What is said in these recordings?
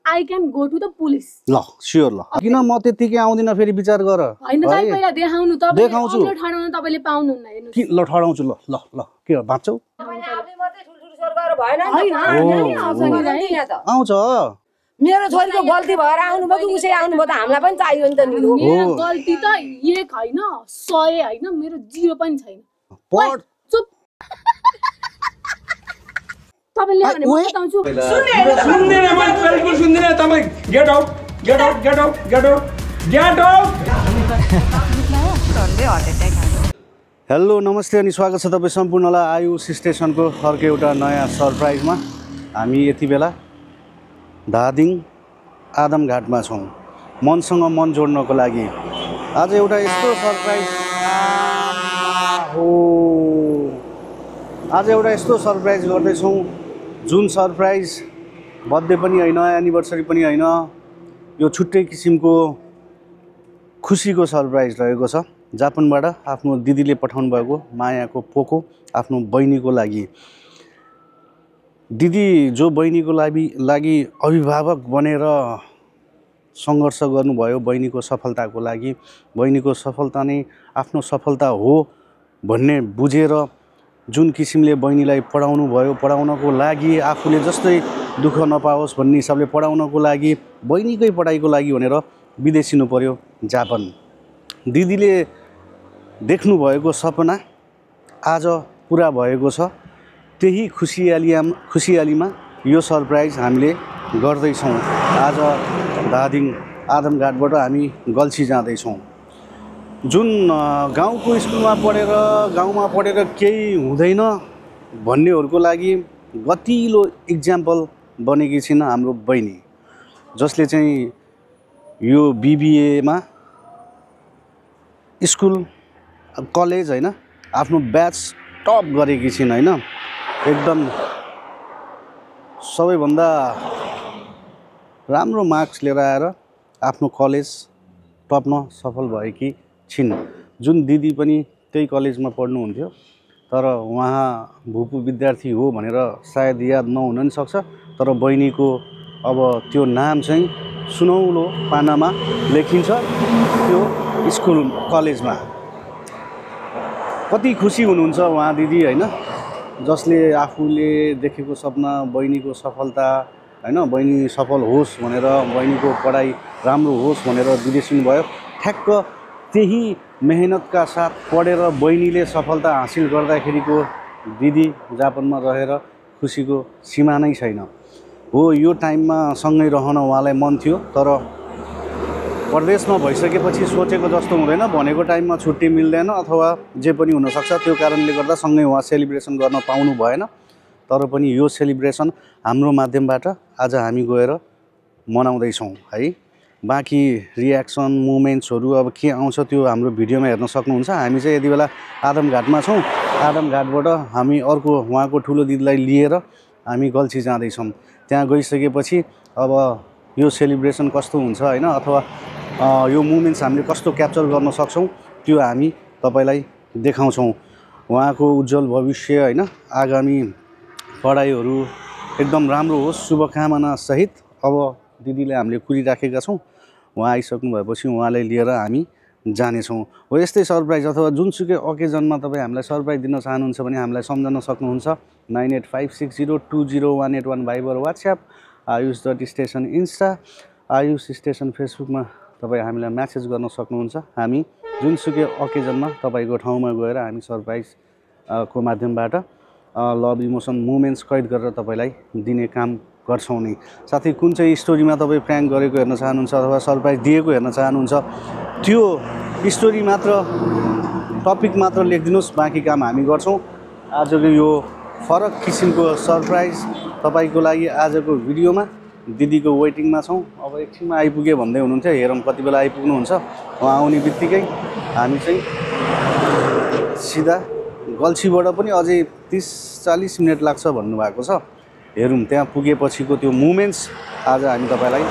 I can go to the police. ल sure ल किन म त्यतिकै आउँदिन फेरि विचार गर हैन दाइ पहिला देखाउनु तपाईले देखाउँछु अग्लो ठाडोमा तपाईले पाउनुहुन्न हेर्नु कि ल ठडाउँछु ल ल ल के बाँच्छौ आउँछ मेरो छोरीको गल्ती भएर आउनुभयो कि उसै आउनुभयो त हामीलाई पनि चाहियो नि त नि मेरो गल्ती त 1 हैन 100 हैन मेरो 0 पनि छैन पढ चुप तपाईले भने म बताउँछु सुन्दैन म बिल्कुल सुन्दैन तपाई get out get out get out get out get out hello नमस्ते अनि स्वागत छ तपाईँ सम्पूर्णलाई आयुष स्टेसनको अर्को एउटा नयाँ सरप्राइजमा हामी यति बेला धादिङ आदमघाटमा छौँ मनसँग मन जोड्नको लागि आज एउटा यस्तो सरप्राइज हो आज एउटा यस्तो सरप्राइज गर्दैछौँ जुन सरप्राइज बर्थडे पनि होइन एनिभर्सरी पनि होइन यो छुट्टै किसिमको खुसीको सरप्राइज रहेको छ जापानबाट आफ्नो दिदीले पठाउनु भएको मायाको पोको आफ्नो बहिनीको लागि दिदी जो बहिनीको लागि अभिभावक बनेर सङ्घर्ष गर्नुभयो बहिनीको सफलताको लागि बहिनीको सफलता नै आफ्नो सफलता हो भन्ने बुझेर जुन किसिमले बहिनीलाई पढाउनु भयो पढाउनको लागि आफूले जस्तै दुःख नपाओस् भन्ने हिसाबले पढाउनको लागि बहिनीकै पढाइको लागि भनेर विदेशिनु पर्यो जापान दिदीले देख्नु भएको सपना आज पुरा भएको छ त्यही खुसियालीमा यो सरप्राइज हामीले गर्दैछौँ आज धादिङ आदमघाटबाट हामी गल्छी जाँदैछौँ जुन गाउँको स्कुलमा पढेर केही हुँदैन भन्नेहरूको लागि गतिलो इक्जाम्पल बनेकी छिन् हाम्रो बहिनी जसले चाहिँ यो बिबिएमा स्कुल कलेज हैन आफ्नो ब्याच टप गरेकी छिन् हैन एकदम सबैभन्दा राम्रो मार्क्स लिएर आएर आफ्नो कलेज टप्न सफल भएकी छिन् जुन दिदी पनि त्यही कलेजमा पढ्नुहुन्थ्यो तर उहाँ भूपू विद्यार्थी हो भनेर सायद याद नहुन नि सक्छ तर बहिनीको अब त्यो नाम चाहिँ सुनौलो पानामा लेखिन्छ त्यो स्कुल कलेजमा कति खुसी हुनुहुन्छ उहाँ दिदी हैन जसले आफूले देखेको सपना बहिनीको सफलता हैन बहिनी सफल होस् भनेर बहिनीको पढाइ राम्रो होस् भनेर विदेशिनु भयो ठ्याक्क त्यही मेहनतका साथ पढेर बहिनीले सफलता हासिल गर्दाखेरिको दिदी जापानमा रहेर खुसीको सीमा नै छैन हो यो टाइममा सँगै रहन उहाँलाई मन थियो तर परदेशमा भइसकेपछि सोचेको जस्तो हुँदैन भनेको टाइममा छुट्टी मिल्दैन अथवा जे पनि हुनसक्छ त्यो कारणले गर्दा सँगै उहाँ सेलिब्रेसन गर्न पाउनु भएन तर पनि यो सेलिब्रेसन हाम्रो माध्यमबाट आज हामी गएर मनाउँदैछौँ है बाँकी रियाक्सन मुमेन्ट्सहरू अब के आउँछ त्यो हाम्रो भिडियोमा हेर्न सक्नुहुन्छ हामी चाहिँ यति बेला आदमघाटमा छौँ आदमघाटबाट हामी अर्को उहाँको ठुलो दिदीलाई लिएर हामी गल्छी जाँदैछौँ त्यहाँ गइसकेपछि अब यो सेलिब्रेसन कस्तो हुन्छ हैन अथवा यो मुमेन्ट्स हामीले कस्तो क्याप्चर गर्न सक्छौँ त्यो हामी तपाईलाई देखाउँछौँ उहाँको उज्जवल भविष्य हैन आगामी पढाइहरू एकदम राम्रो होस् शुभकामना सहित अब दिदीले हामीले कुरिराखेका छौँ उहाँ आइसक्नु भएपछि उहाँलाई लिएर हामी जानेछौँ हो यस्तै सरप्राइज अथवा जुनसुकै ओकेजनमा तपाईँ हामीलाई सरप्राइज दिन चाहनुहुन्छ भने हामीलाई सम्झन सक्नुहुन्छ 9856020181 Viber WhatsApp ayush.station Insta Ayush station फेसबुकमा तपाईँ हामीलाई म्यासेज गर्न सक्नुहुन्छ हामी जुनसुकै ओकेजनमा तपाईँको ठाउँमा गएर हामी सरप्राइज को माध्यमबाट लभ इमोसन मुमेन्ट्स कैद गरेर तपाईलाई दिने काम गर्छौँ नि साथै कुन चाहिँ स्टोरीमा तपाईँ प्र्याङ्क गरेको हेर्न चाहनुहुन्छ अथवा सरप्राइज दिएको हेर्न चाहनुहुन्छ त्यो स्टोरी मात्र टपिक मात्र लेखिदिनुहोस् बाँकी काम हामी गर्छौँ आजको यो फरक किसिमको सरप्राइज तपाईको लागि आजको भिडियोमा दिदीको वेटिङमा छौँ अब एकछिनमा आइपुगे भन्दै हुनुहुन्थ्यो हेरौँ कति बेला आइपुग्नुहुन्छ उहाँ आउने बित्तिकै हामी चाहिँ सिधा गल्छीबाट पनि अझै 30-40 मिनट लाग्छ भन्नुभएको छ हेरौँ त्यहाँ पुगेपछिको त्यो मुमेन्ट्स आज हामी तपाईलाई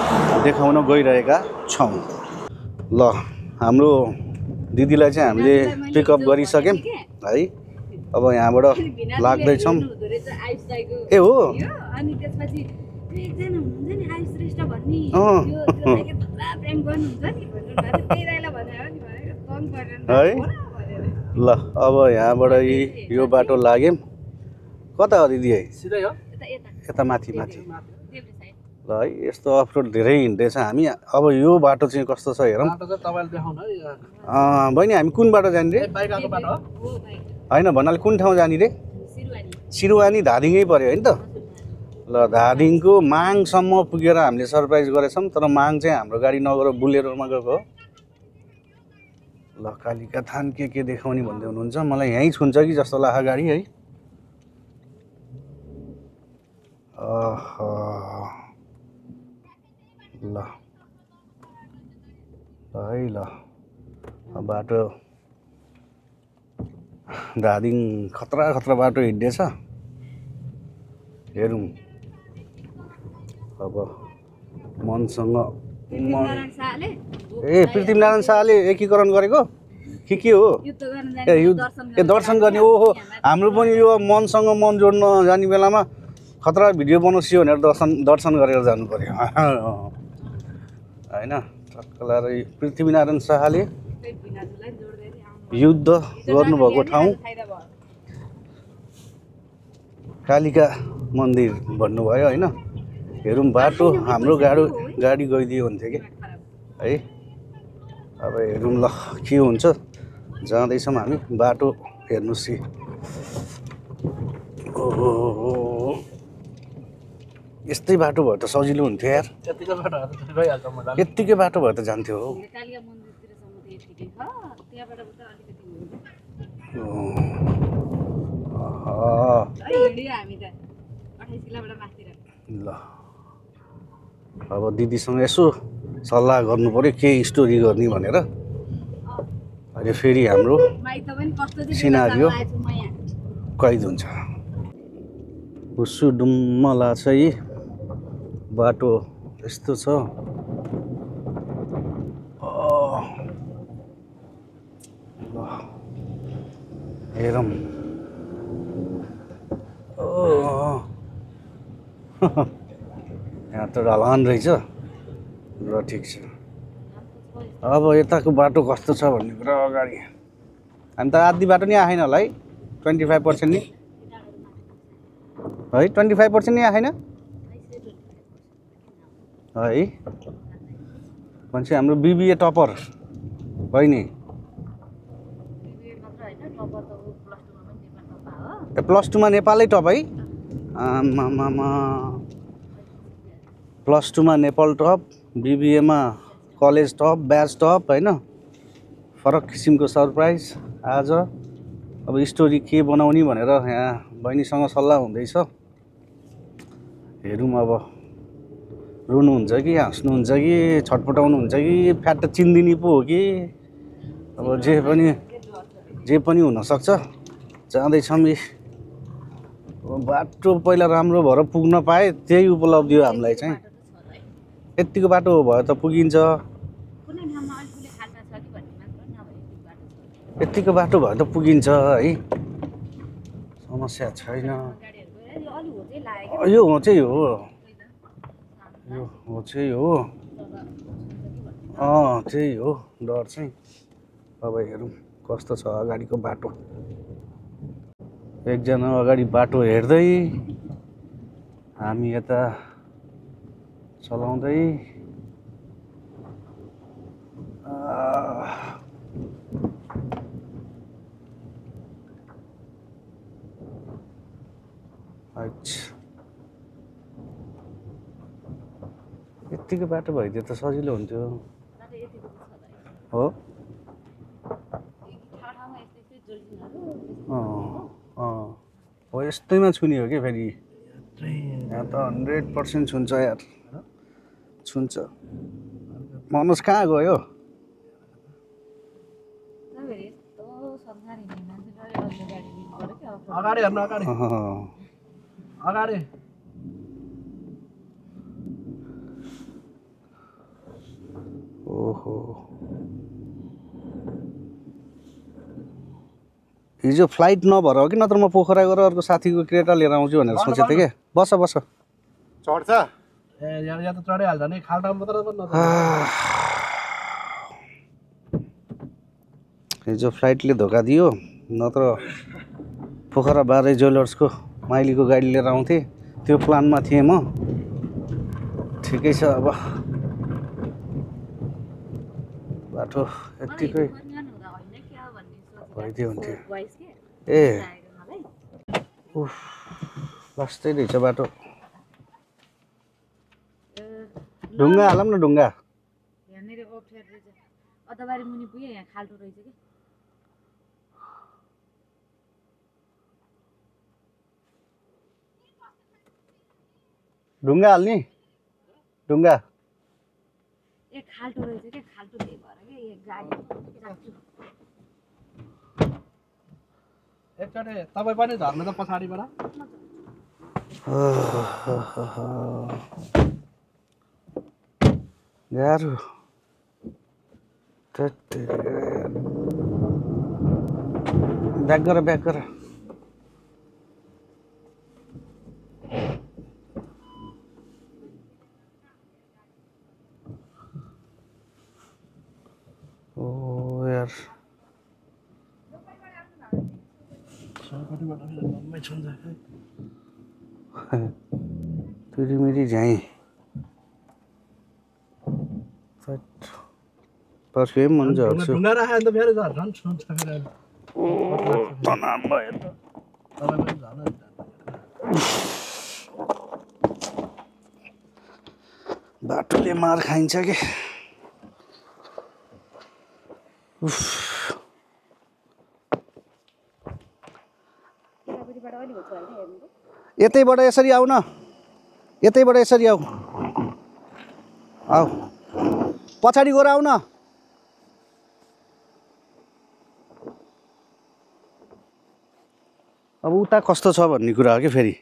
देखाउन गइरहेका छौँ ल हाम्रो दिदीलाई चाहिँ हामीले पिकअप गरिसक्यौँ है अब यहाँबाट लाग्दैछौँ ए हो अनि त्यसपछि एकजना हुनुहुन्छ नि आयुष श्रेष्ठ भन्ने है ल अब यहाँबाट यो बाटो लाग्यौँ कता हो दिदी है सिधै हो यता माथि माथि ल है यस्तो अफरोड धेरै हिँड्दैछ हामी अब यो बाटो चाहिँ कस्तो छ हेरौँ बाटो चाहिँ तपाईँले देखाउनु है बहिनी हामी कुन बाटो जाने रे बाइक आएको बाटो हो होइन भन्नाले कुन ठाउँ जाने रे सिरुवानी धादिङै पऱ्यो होइन त ल धादिङको माङसम्म पुगेर हामीले सरप्राइज गरेछौँ तर माङ चाहिँ हाम्रो गाडी नगएर बुलेरोमा गएको हो ल कालिका थान के देखाउने भन्दै हुनुहुन्छ मलाई यहीँ छुन्छ कि जस्तो लाग्छ गाडी है ल है ल बाटो धादिङ खतरा खतरा बाटो हिँड्दैछ हेरौँ अब मनसँग ए पृथ्वीनारायण शाहले एकीकरण गरेको के हो ए युद्ध दर्शन गर्ने ओहो हाम्रो पनि यो मनसँग मन जोड्न जाने बेलामा खतरा भिडियो बनाउँछु भनेर दर्शन गरेर जानु पर्यो होइन टक्कलाएर पृथ्वीनारायण शाहले युद्ध गर्नुभएको ठाउँ कालिका मन्दिर भन्नुभयो होइन हेरौँ बाटो हाम्रो गाडी गइदियो हुन्थ्यो कि है अब हेरौँ ल के हुन्छ जाँदैछौँ हामी बाटो हेर्नुहोस् कि ओहो यस्तै बाटो भयो त सजिलो हुन्थ्यो यार यत्तिकै बाटो भयो त जान्थ्यो हो ल अब दिदीसँग यसो सल्लाह गर्नु पर्यो के स्टोरी गर्ने भनेर अहिले फेरि हाम्रो सिनारियो कैद हुन्छ हुसुडुम्मला चाहिँ बाटो यस्तो छ हेरौँ यहाँ त ढलान रहेछ र ठिक छ अब यताको बाटो कस्तो छ भन्ने कुरा अगाडि हामी त आधी बाटो नि आएन होला है 25% नि है 25% नि आएन है मान्छे हाम्रो बिबिए टपर है नि +2 मा नेपालै टप है आमामा +2 मा नेपाल टप बिबिएमा कलेज टप ब्याच टप होइन फरक किसिमको सरप्राइज आज अब स्टोरी के बनाउने भनेर यहाँ बहिनीसँग सल्लाह हुँदैछ हेरौँ अब रुनुहुन्छ कि हाँस्नुहुन्छ कि छटपटाउनुहुन्छ कि फ्याट चिन्दिनी पो हो कि अब जे पनि हुनसक्छ जाँदैछौँ बाटो पहिला राम्रो भएर पुग्न पाए त्यही उपलब्धि हो हामीलाई चाहिँ यतिको बाटो भयो त पुगिन्छ यतिको बाटो भयो त पुगिन्छ है समस्या छैन यो हो चाहिँ हो त्यही हो डर चाहिँ अब हेरौँ कस्तो छ अगाडिको बाटो एकजना अगाडि बाटो हेर्दै हामी यता चलाउँदै यत्तिको बाटो भइदियो त सजिलो हुन्थ्यो हो हो यस्तैमा छुने हो कि फेरि यहाँ त 100% छुन्छ यार छुन्छ मनोज कहाँ गयो अगाडि हेर्नु अगाडि ओहो हिजो फ्लाइट नभएर हो कि नत्र म पोखरा गएर अर्को साथीको क्रेटा लिएर आउँछु भनेर सोचेको थिएँ क्या बस चढ्छ यहाँ त चढिहाल्छ नि खाल्टामा मात्र पनि नचढ्छ हिजो फ्लाइटले धोका दियो नत्र पोखरा बारे ज्वेलर्सको माइलीको गाडी लिएर आउँथेँ त्यो प्लानमा थिएँ म ठिकै छ अब बाटो यत्तिकै भइदियो हुन्थ्यो ए उफ लास्टै रहेछ बाटो ढुङ्गा हालौँ न ढुङ्गा यहाँनिर अप्ठ्यारो रहेछ अदाबारी मुनि पुग्यो यहाँ खाल्टो रहेछ कि ढुङ्गा हाल्ने ढुङ्गा ए खाल्टो रहेछ के खाल्टो त्यही भएर के यो गाडी राख्छु एकचोटि तपाईँ पनि झर्नु त पछाडिबाट गाह्रो ब्याक गर ब्याक गर ओ यार तिरिमिरी झ्याइ पर्फ्युम मन झर्छु ढुङ्गा राख्यो भने त फेरि झर्छ नि सुन्छ फेरि तनाव भयो त तपाईँ पनि झर्नु बाटोले मार खाइन्छ कि यतैबाट यसरी आऊ न यतैबाट यसरी आऊ आऊ पछाडि गएर आऊ न अब उता कस्तो छ भन्ने कुरा हो कि फेरि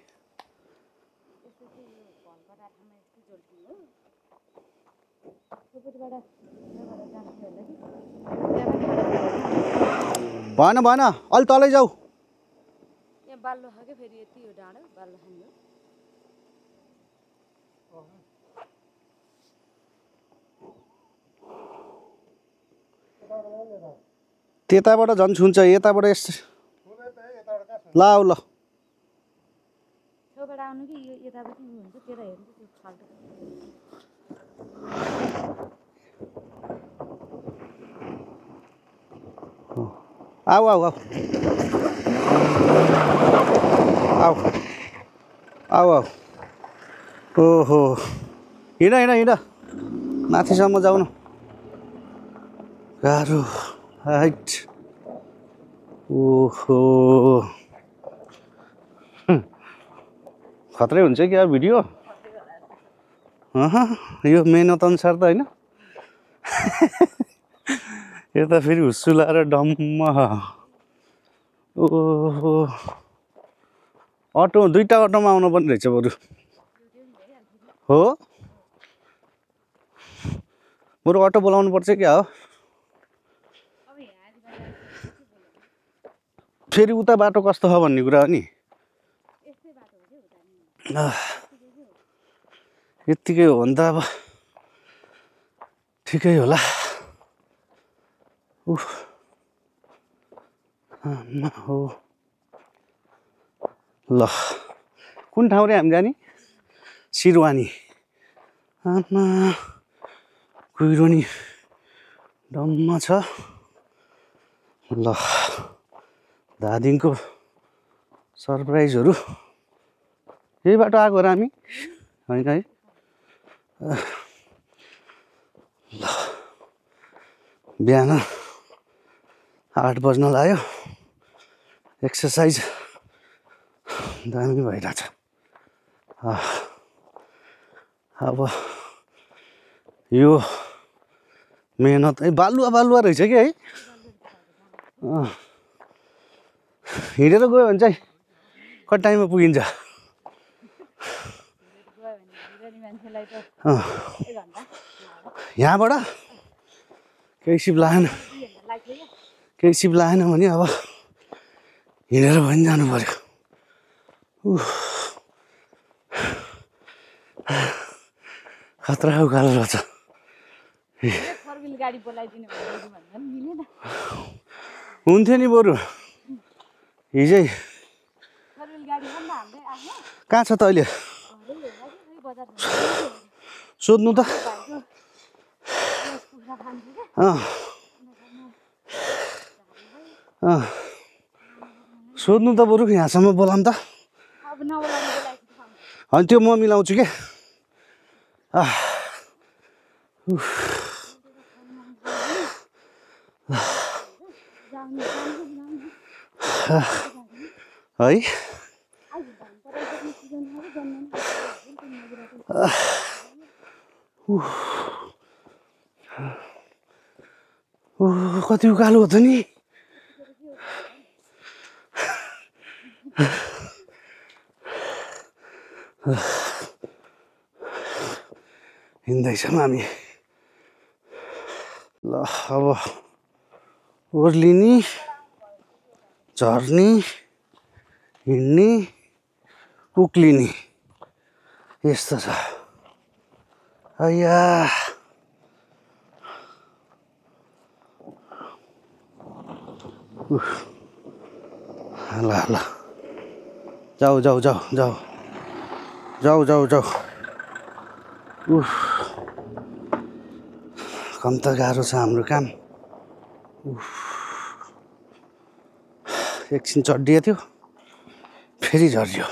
भएन भएन अलि तलै जाऊ यहाँ बाल्लो छ के फेरि यति हो डाँडो बाल्लो खानु त्यताबाट झन् छुन्छ यताबाट यस्तो ल आऊ ल छेउबाट आउनु कि यो यतापट्टि हुन्छ त्यता हेर्नु त्यो खाल्टो आऊ आऊ आऊ आऊ आऊ आऊ ओहो हिँड हिँड हिँड माथिसम्म जाऊ न गाह्रो हाइट ओहो खत्रै हुन्छ क्या भिडियो यो मेहनत अनुसार त होइन यो त फेरि हुस्सु लाएर डम्म ओहो अटो दुईटा अटोमा आउनु पनि रहेछ बरु हो बरु अटो बोलाउनु पर्छ क्या हो फेरि उता बाटो कस्तो छ भन्ने कुरा हो नि यत्तिकै हो भने त अब ठिकै होला उफ हो ल कुन ठाउँ रे हामी जाने सिरवानी आमा कुहिरो नि डम्म छ ल धादिङको सरप्राइजहरू यही बाटो आएको र हामी होइन है ल बिहान 8 बज्न लाग्यो एक्सर्साइज दामी भइरहेछ अब यो मेहनत बालुवा बालुवा रहेछ कि है हिँडेर गयो भने चाहिँ कति टाइममा पुगिन्छ यहाँबाट केही सिप लागेन भने अब हिँडेर पनि जानु पर्यो खतरा उकालो रहेछ। फोर व्हिल गाडी बोलाइदिनु भन्दा पनि मिलेन। हुन्थ्यो नि बरु हिजै। फोर व्हिल गाडी पनि हाम्रै आफ्नो कहाँ छ त अहिले? बजार सोध्नु त। सोध्नु त बरु यहाँसम्म बोलाऊँ त। अब नबोलाउनु बोलाइदिनु। होइन त्यो म मिलाउँछु के। है कति उकालो हो त नि। हिँड्दैछौँ हामी। ल अब ओर्लिने झर्ने हिँड्ने उक्लिने यस्तो छ। अय्या ल ल जाऊ जाऊ जाऊ जाऊ जाऊ जाऊ जाऊ। कम त गाह्रो छ हाम्रो काम। एकछिन चढिएको थियो फेरि झर्यो।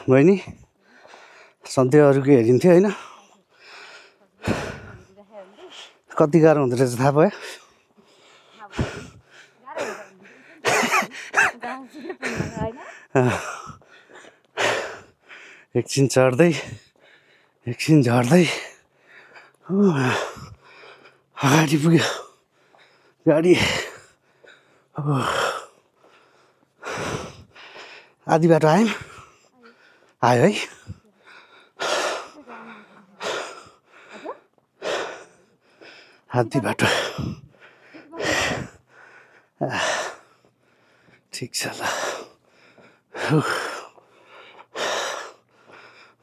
बहिनी सधैँ अरूको हेरिन्थ्यो होइन, कति गाह्रो हुँदो रहेछ थाहा भयो। एकछिन चढ्दै एकछिन झर्दै अगाडि पुग्यो गाडी। आधी बाटो आयो है। आधी बाटो ठिक छ ल।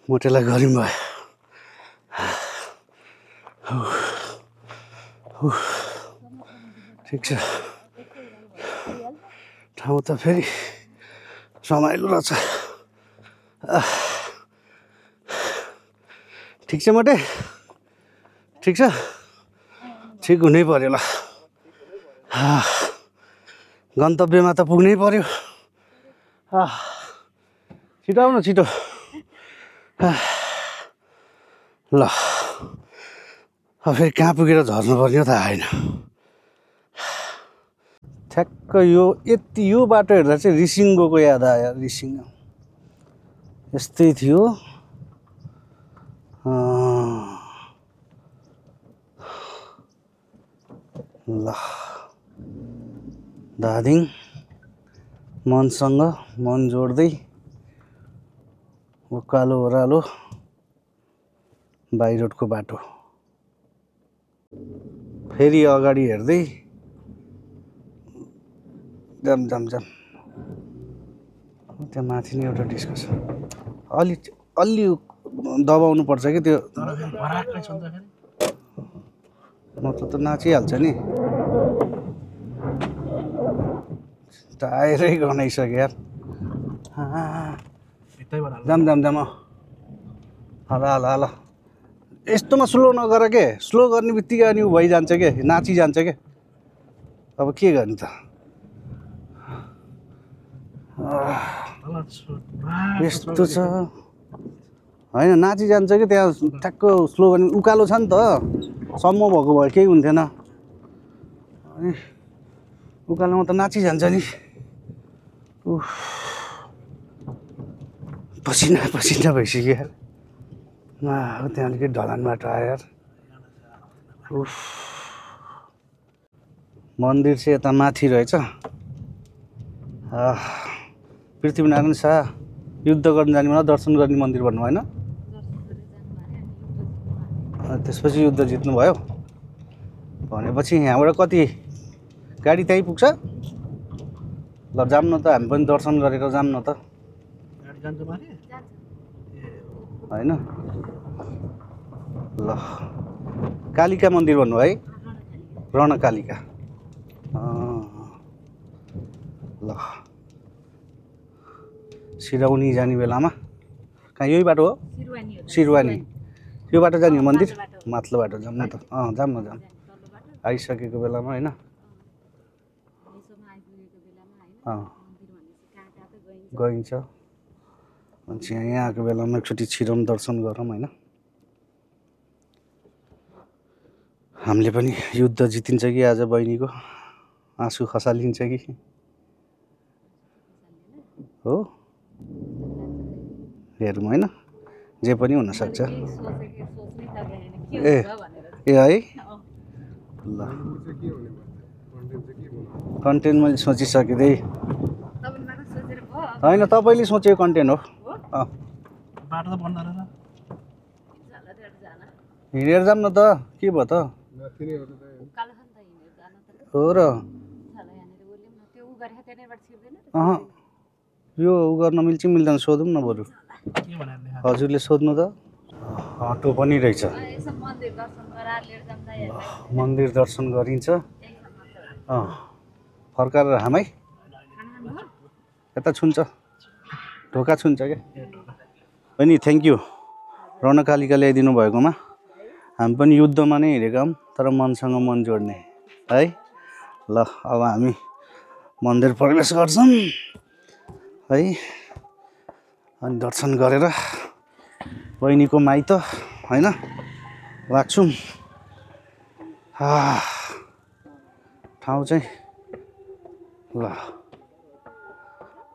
मोटेलाई गऱ्यौँ भयो। ठिक छ ठाउँ त फेरि रमाइलो रहेछ। ठिक छ मोटे ठिक छ ठिक हुनै पर्यो ल। गन्तव्यमा त पुग्नै पर्यो। छिटो आउनु छिटो। ल अब फेरि कहाँ पुगेर झर्नु पर्ने थाहा छैन। ठ्याक्क यो यति यो बाटो हेर्दा चाहिँ रिसिङ गएको याद आयो। रिसिङ यस्तै थियो। ल धादिङ मनसँग मन जोड्दै उकालो ओह्रालो बाई रोडको बाटो। फेरि अगाडि हेर्दै जाम जाम जाम। त्यहाँ माथि नै एउटा डिस्को छ। अलि दबाउनु पर्छ कि त्यो मतलब त नाचिहाल्छ नि। टायरै गनाइसक्यो यार। जाम जाम जाम ल ल ल यस्तोमा स्लो नगर के। स्लो गर्ने बित्तिकै अनि ऊ भइजान्छ के नाचिजान्छ के। अब के गर्ने त। यस्तो छ होइन नाचिजान्छ कि त्यहाँ ठ्याक्क स्लो गर्ने उकालो छ नि त। सम्म भएको भए केही हुन्थेन। अनि उकालोमा त नाचिजान्छ नि। पसिना पसिना भइसक्यो यार। त्यहाँ अलिकति ढलान बाटो आयो यार। मन्दिर चाहिँ यता माथि रहेछ। पृथ्वीनारायण शाह युद्ध गर्न जाने मलाई दर्शन गर्ने मन्दिर भन्नु होइन। त्यसपछि युद्ध जित्नुभयो भनेपछि यहाँबाट कति गाडी त्यहीँ पुग्छ ल जाऊँ न त हामी पनि दर्शन गरेर जाऊँ न त गाडी जान्छ माथि हैन ल कालिका मन्दिर भन्नु है रणकालिका ल सिराउनी जाने बेलामा कहाँ यही बाटो हो सिरवानी यो बाटो जाने हो मन्दिर माथिल्लो बाटो जाऊँ न त जाऊँ न जाऊँ आइसकेको बेलामा होइन गइन्छ मान्छे यहाँ आएको बेलामा एकचोटि छिराउन दर्शन गरौँ होइन हामीले पनि युद्ध जितिन्छ कि आज बहिनीको आँसु खसालिन्छ कि हो हेरौँ होइन जे पनि हुनसक्छ ए ए है ल कन्टेन्ट मैले सोचिसकेँ त्यही होइन तपाईँले सोचेको कन्टेन्ट हो बाटो त बन्द रहेछ हिँडेर जाऊँ न त के भयो त हो र यो उ गर्न मिल्छ मिल्दैन सोधौँ न बरु के भनेर हजुरले सोध्नु त अटो पनि रहेछ मन्दिर दर्शन गरिन्छ फर्काएर हामै यता छुन्छ ढोका छुन्छ क्या अनि थ्याङ्क यू रणकालिका ल्याइदिनु भएकोमा हामी पनि युद्धमा नै हिँडेका हौँ तर मनसँग मन जोड्ने है ल अब हामी मन्दिर प्रवेश गर्छौँ है अनि दर्शन गरेर बहिनीको माइत होइन लाग्छौँ ठाउँ चाहिँ ल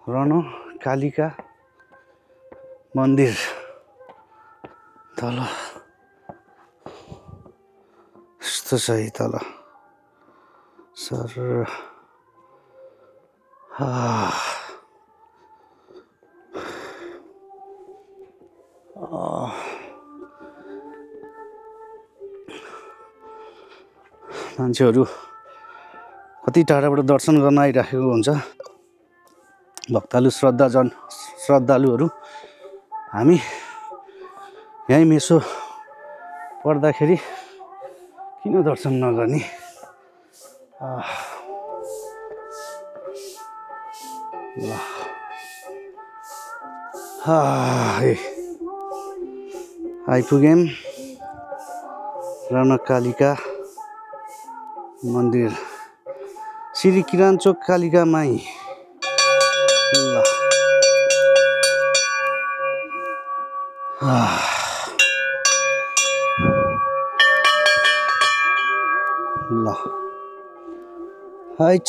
रणकालिका मन्दिर तल यस्तो छ है तल सर मान्छेहरू कति टाढाबाट दर्शन गर्न आइराखेको हुन्छ श्रद्धालुहरू हामी यहीँ मेसो पर्दाखेरि किन दर्शन नगर्ने ल आइपुग्यौँ रणकालिका मन्दिर श्री किरान्चोक कालिका माई ल हाइट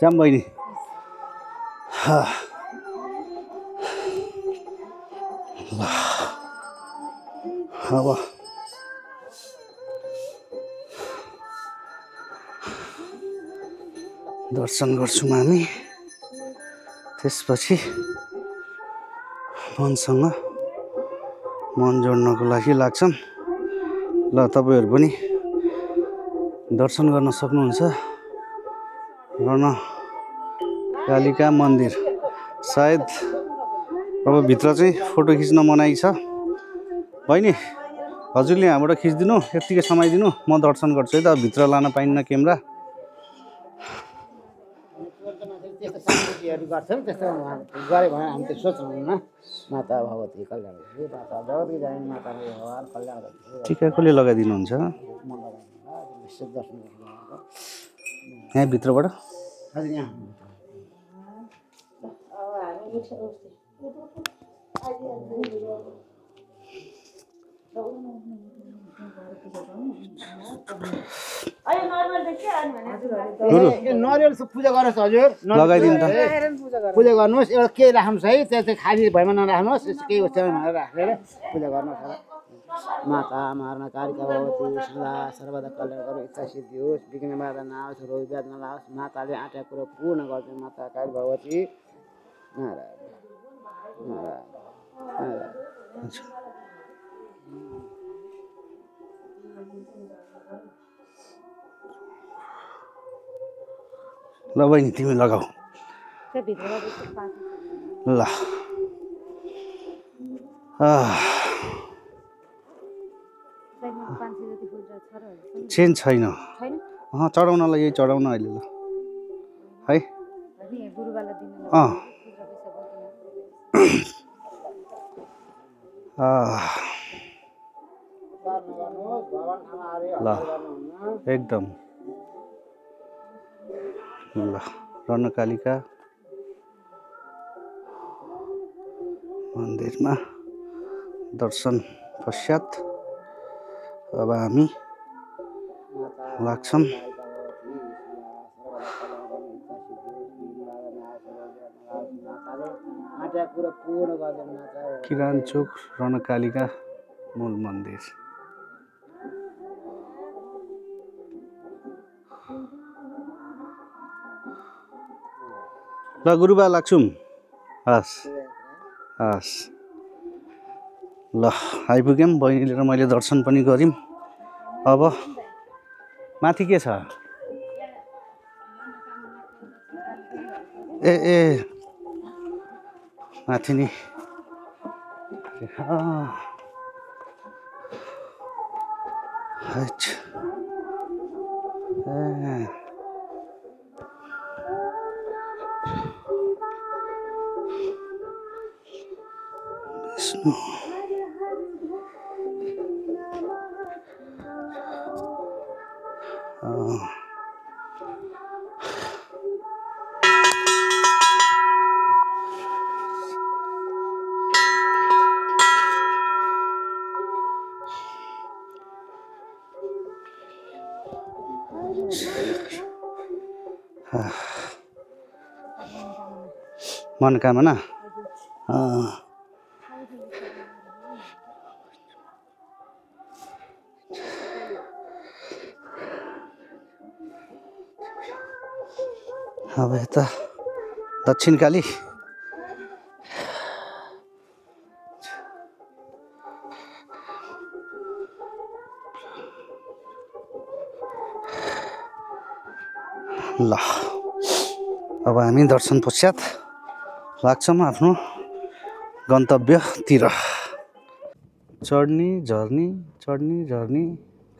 जाम बहिनी ल अब दर्शन गर्छौँ हामी त्यसपछि मनसँग मन जोड्नको लागि लाग्छौँ ल तपाईँहरू पनि दर्शन गर्न सक्नुहुन्छ रणकालिका मन्दिर सायद अब भित्र चाहिँ फोटो खिच्न मनाइ छ बहिनी हजुरले यहाँबाट खिचिदिनु यत्तिकै समाइदिनु म दर्शन गर्छु है त भित्र लान पाइन्न क्यामेरा गर्छौँ त्यस्तो गऱ्यो भने हामी त्यो सोच्नुहुन्न माता भगवती कल्याण माता भगवती जाने माता भगवान् कल्याण टिका कसले लगाइदिनुहुन्छ यहाँ भित्रबाट हजुर यहाँ नरिवल पूजा गर्नुहोस् हजुर लगाइदिनु त पूजा गर्नुहोस् एउटा केही राख्नुहोस् है त्यो चाहिँ खाली भएमा नराख्नुहोस् यस्तो केही भनेर राखेर पूजा गर्नुहोस् माता मार्न कालिका भगवती सदा सर्वदा कल्याण गरौँ इच्छा सिद्धि होस् विघ्न बाधा नआओस् रोग व्याध नलाओस् माताले आँटेको कुरो पूर्ण गर्छ माता काली भगवती नारायण नारायण नारायण ल बहिनी तिमी लगाऊ त्यो भित्रमा त्यस्तो पाएको ल छैन 500 जति फुल छ र चेन छैन छैन चढाउनलाई यही चढाउन अहिले ल है अनि गुरुबालाई दिनु ल एकदम ल रणकालिका मन्दिरमा दर्शन पश्चात अब हामी लाग्छौँ किरानचोक रणकालिका मूल मन्दिर ल गुरुबा लाग्छौँ हस् हस् ल आइपुग्यौँ बहिनीले र मैले दर्शन पनि गऱ्यौँ अब माथि के छ ए माथि नि विष्णु मनोकामना अब यता दक्षिणकाली ल अब हामी दर्शन पश्चात लाग्छौँ आफ्नो गन्तव्यतिर चढ्ने झर्ने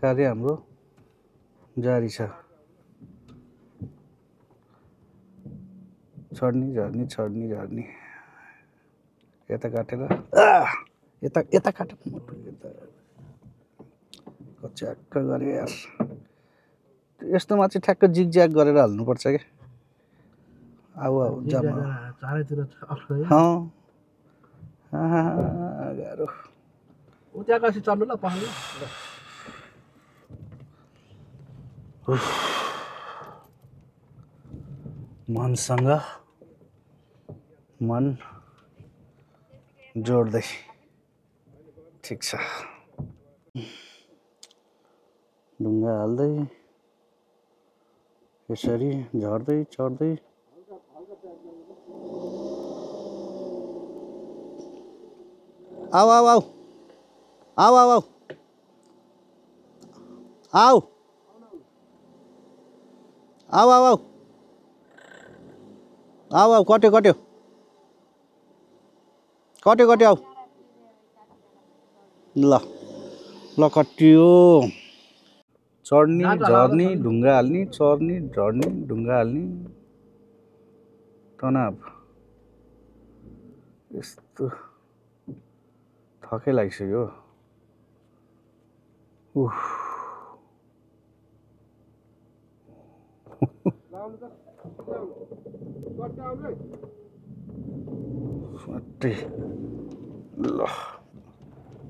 कार्य हाम्रो जारी छ चढ्ने झर्ने यता काटेर यता काटेर च्याक्क गरे यार यस्तोमा चाहिँ ठ्याक्क जिगज्याग गरेर हाल्नुपर्छ क्या आऊ चारैतिर गाह्रो उता आकाशी चल्नु ल पहाड मनसँग मन जोड्दै ठिक छ ढुङ्गा हाल्दै यसरी झर्दै चढ्दै आऊ आऊ आऊ आऊ आऊ आऊ आऊ आऊ आऊ आऊ आऊ आऊ कट्यो कट्यो कट्यो कट्यो आऊ ल ल कट्यो चढ्ने झर्ने ढुङ्गा हाल्ने चढ्ने झर्ने ढुङ्गा हाल्ने तनाव यस्तो थकै लागिसक्यो उफ ल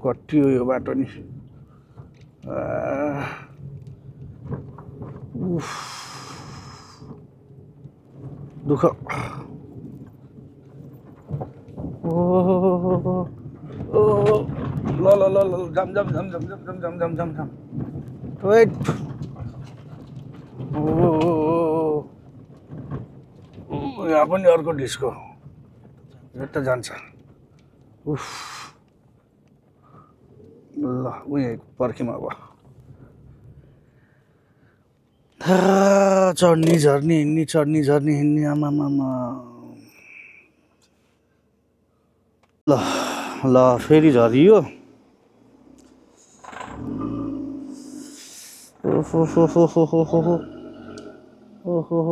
कटियो यो बाटो नि उफ दुःख ओ ल ल ल ल जाम जाम जाम जाम जाम जाम जाम जाम जाम जाम वेट ओ यहाँ पनि अर्को डिस्को यता जान्छ उफ ल उयो पर्ख्यौँ अब चढ्नी झर्नी हिँड्ने चढ्नी झर्नी हिँड्ने आमामामा ल ल फेरि झरियो ओहो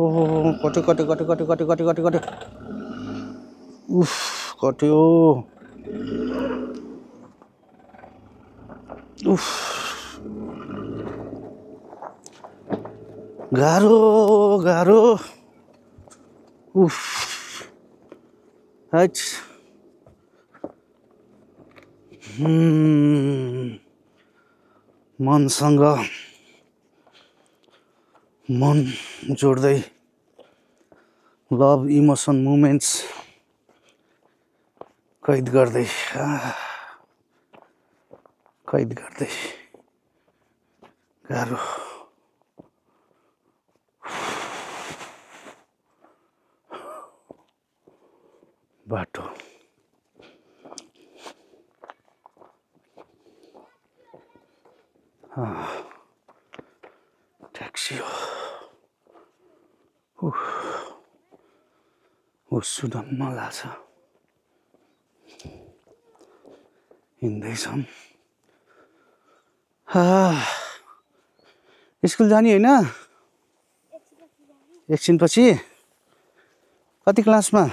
कट्यो कट्यो कट्यो कट्यो कट्यो कट्यो कट्यो कट्यो उफ कट्यो उफ गाह्रो गाह्रो उफ हैट मनसँग मन जोड्दै लभ इमोसन मुमेन्ट्स कैद गर्दै गाह्रो बाटो ट्याक्सी हो सुदम्म लाग्छ हिँड्दैछौँ स्कुल जाने होइन एकछिनपछि कति क्लासमा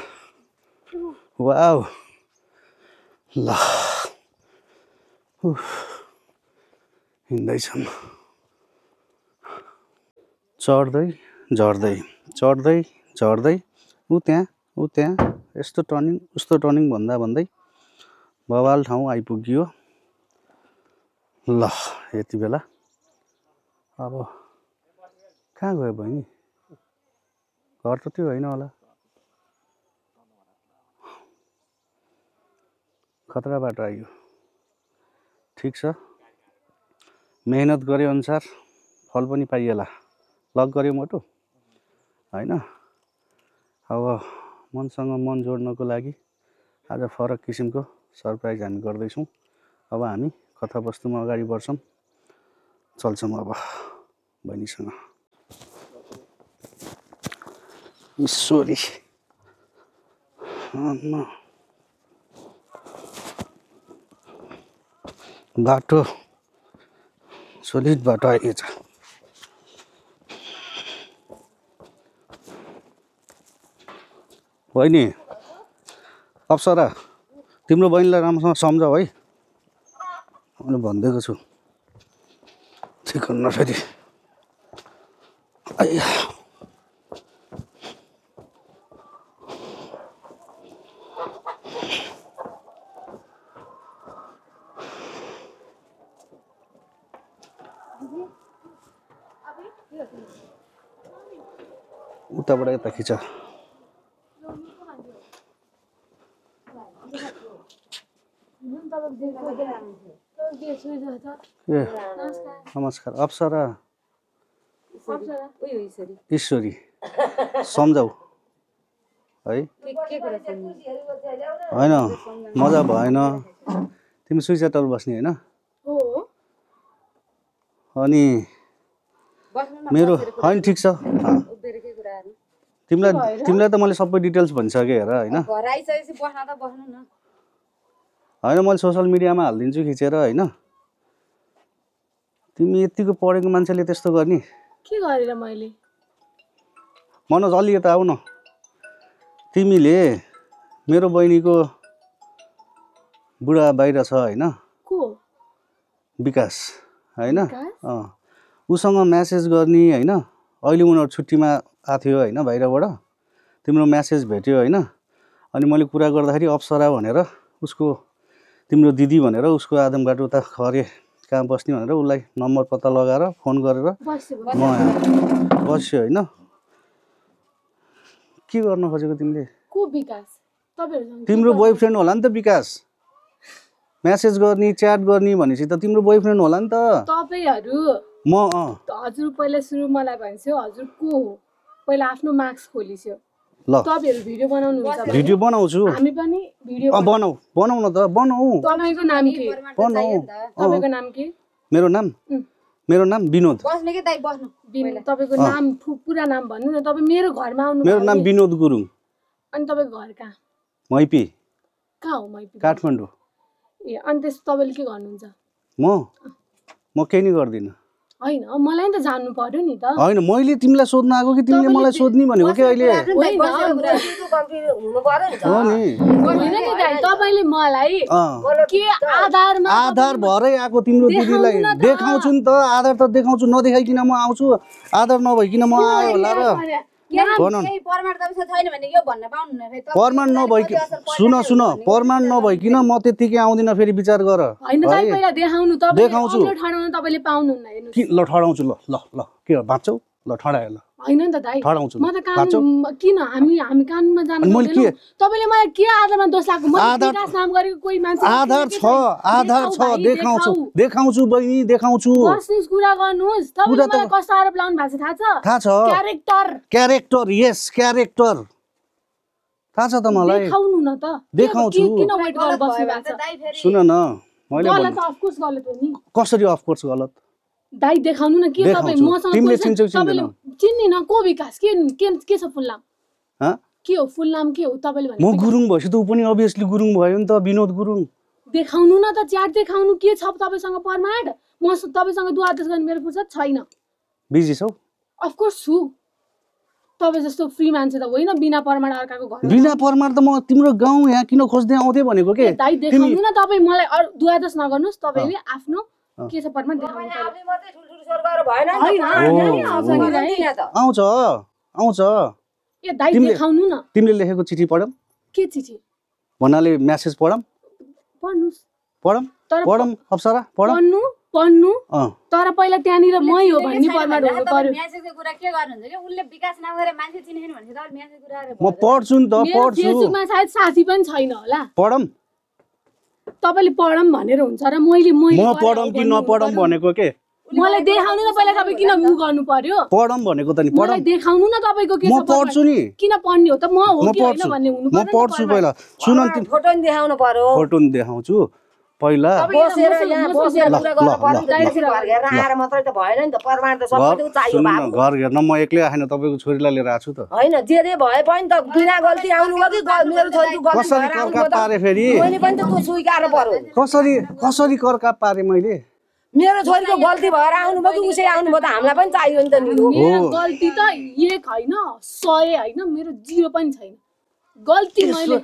वाउ ल हिँड्दैछौँ चढ्दै झर्दै चढ्दै झर्दै ऊ त्यहाँ यस्तो टर्निङ उस्तो टर्निङ भन्दा भन्दै बवाल ठाउँ आइपुग्यो ल यति बेला अब कहाँ गयो बहिनी घर त त्यो होइन होला खतरा बाटो आइयो ठिक छ मेहनत गरे अनुसार फल पनि पाइएला लक गऱ्यो मोटो होइन अब मनसँग मन जोड्नको लागि आज फरक किसिमको सरप्राइज हामी गर्दैछौँ अब हामी कथावस्तुमा अगाडि बढ्छौँ चल्छौँ अब बहिनीसँग ईश्वरी बाटो सोलिड बाटो आइएछ बहिनी अप्सरा तिम्रो बहिनीलाई राम्रोसँग सम्झाऊ है मैले भनिदिएको छु ठिक हुन्न फेरि आइया उताबाट यता खिच नमस्कार अप्सरा ईश्वरी सम्झाऊ है होइन मजा भएन तिमी सुइसेटल बस्ने होइन अनि मेरो होइन ठिक छ तिमीलाई त मैले सबै डिटेल्स भनिसकेँ हेर होइन होइन मैले सोसियल मिडियामा हालिदिन्छु खिचेर होइन तिमी यतिको पढेको मान्छेले त्यस्तो गर्ने के गरेर मैले मनोज अलि यता आऊ न तिमीले मेरो बहिनीको बुढा बाहिर छ होइन विकास होइन उसँग म्यासेज गर्ने होइन अहिले उनीहरू छुट्टीमा आएको थियो होइन बाहिरबाट तिम्रो म्यासेज भेट्यो होइन अनि मैले कुरा गर्दाखेरि अप्सरा भनेर उसको तिम्रो दिदी भनेर उसको आदमबाट उता खरे कहाँ बस्ने भनेर उसलाई नम्बर पत्ता लगाएर फोन गरेर म बस्यो होइन के गर्न खोजेको तिमीले तिम्रो बोयफ्रेन्ड होला नि त विकास म्यासेज गर्ने च्याट गर्ने भनेपछि त तिम्रो बोयफ्रेन्ड होला नि त तपाईहरु म हजुर पहिला सुरु मलाई भन्छौ हजुर को हो पहिला आफ्नो मार्क्स खोलिस्यो ल तपाईहरु भिडियो बनाउनु हुन्छ भिडियो बनाउँछु हामी पनि भिडियो बनाऊ न त बनाऊ तपाईको नाम के बनाऊ तपाईको नाम के मेरो नाम मेरो नाम विनोद। बस्नु के दाइ बस्नु तपाईँको नाम पुरा नाम भन्नु न। तपाईँ मेरो घरमा आउनु। मेरो नाम विनोद गुरुङ। अनि तपाईँको घर कहाँ? मैपी। कहाँ हो मैपी? काठमाडौँ। ए अनि त्यस तपाईँले के गर्नुहुन्छ? म केही नि गर्दिनँ। होइन मलाई त जान्नु पर्यो नि त। होइन मैले तिमीलाई सोध्न आएको कि तिमीले मलाई सोध्नी भनेको के अहिले? हो नि होइन नि दाइ तपाईँले मलाई के आधारमा? आधार भरै आएको तिम्रो दिदीलाई देखाउँछु नि त। आधार त देखाउँछु, नदेखाइकन म आउँछु। आधार नभइकन म आयो होला र प्रमाण नभइकन सुन प्रमाण नभइकन म त्यतिकै आउँदिनँ। फेरि विचार गर। होइन दाइ पहिला देखाउनु। देखाउँछु। तपाईँले पाउनुहुन्न। हेर्नु ल ठडाउँछु। ल ल ल के बाँच्छौ? ल ठडायो ल। होइन नि त दाइ ठडाउँछु। म त कानुन किन हामी कानुनमा जानु पर्दैन। तपाईँले मलाई के आधारमा दोष लाग्यो? म विकास नाम गरेको कोही मान्छे आधार छ देखाउँछु बहिनी देखाउँछु। बस्नुस् कुरा गर्नुहोस्। तपाईँले मलाई कस्तो आरोप लाउनु भएको छ थाहा छ? क्यारेक्टर यस क्यारेक्टर थाहा छ त मलाई। देखाउनु न त। देखाउँछु। किन वेट गरेर बस्नु भएको छ? सुन न मैले गलत अफ कोर्स गलत हो नि। कसरी अफ कोर्स गलत? दाइ देखाउनु न। के तपाईँ मसँग तिमीले चिन्छौ तपाईँले चिन्दिन को विकास के छ फुल नाम? के हो फुल नाम के हो तपाईँले भने? म गुरुङ भएपछि त ऊ पनि अभियसली गुरुङ भयो नि त। विनोद गुरुङ। देखाउनु न त। च्याट देखाउनु। के छ तपाईँसँग प्रमाण? म तपाईँसँग दुवादस गर्ने मेरो फुर्सद छैन। बिजी छौ? अफकोर्स छु। तपाईँ जस्तो फ्री मान्छे त होइन बिना प्रमाण अर्काको घर। बिना प्रमाण त म तिम्रो गाउँ यहाँ किन खोज्दै आउँथे भनेको के? दाइ देखाउनु न। तपाईँ मलाई दुवादस नगर्नुहोस्। तपाईँले आफ्नो के छ प्रमाण देखाउनु। आउँछ। ए दाइ देखाउनु न। तिमीले लेखेको चिठी पढम? के चिठी? भन्नाले मेसेज पढम? पढ्नुस्। पढम अप्सरा पढ्नु तर पहिला त्यहाँनिर मै हो भन्ने प्रमाण हुनु पर्यो। मेसेजको कुरा के गर्नुहुन्छ के? उनले विकास नाम गरेर मान्छे चिनेन भने त मेसेज कुरा म पढ्छु नि त। पढ्छु। फेसबुकमा सायद साथी पनि छैन होला। पढम? तपाईले पढम भनेर हुन्छ र मैले म पढम कि नपढम भनेको के? मलाई देखाउनु न पहिला। तपाईँ किन उ गर्नु पर्यो? पढम भनेको त नि पढम। मलाई देखाउनु न तपाईँको के छ। म पढ्छु नि। किन पढ्ने हो त? म हो कि होइन भन्ने हुनु पर्यो। म पढ्छु पहिला। सुन न फोटो नि देखाउनु पर्यो। फोटो नि देखाउँछु पहिला। बसेर यहाँ बसेर कुरा गर्नु पर्यो। घर हेरेर आएर मात्रै त भएन नि त। प्रमाण त सबैले चाहियो बाबु। घर हेर्न म एक्लै आएन, तपाईँको छोरीलाई लिएर आएको छु त। होइन जे भए पनि त बिना गल्ती आउनु भयो कि मेरो छोरीको गल्ती कसरी कर्का पारे फेरि? मैले पनि त त्यो स्वीकार पर्यो। कसरी कर्का पारे मैले? मेरो छोरीको गल्ती भएर आउनु भयो कि उसै आउनु भयो त हामीलाई पनि चाहियो नि त नि। मेरो गल्ती त 1 होइन 100 होइन, मेरो 0 पनि छैन। गल्ती मैले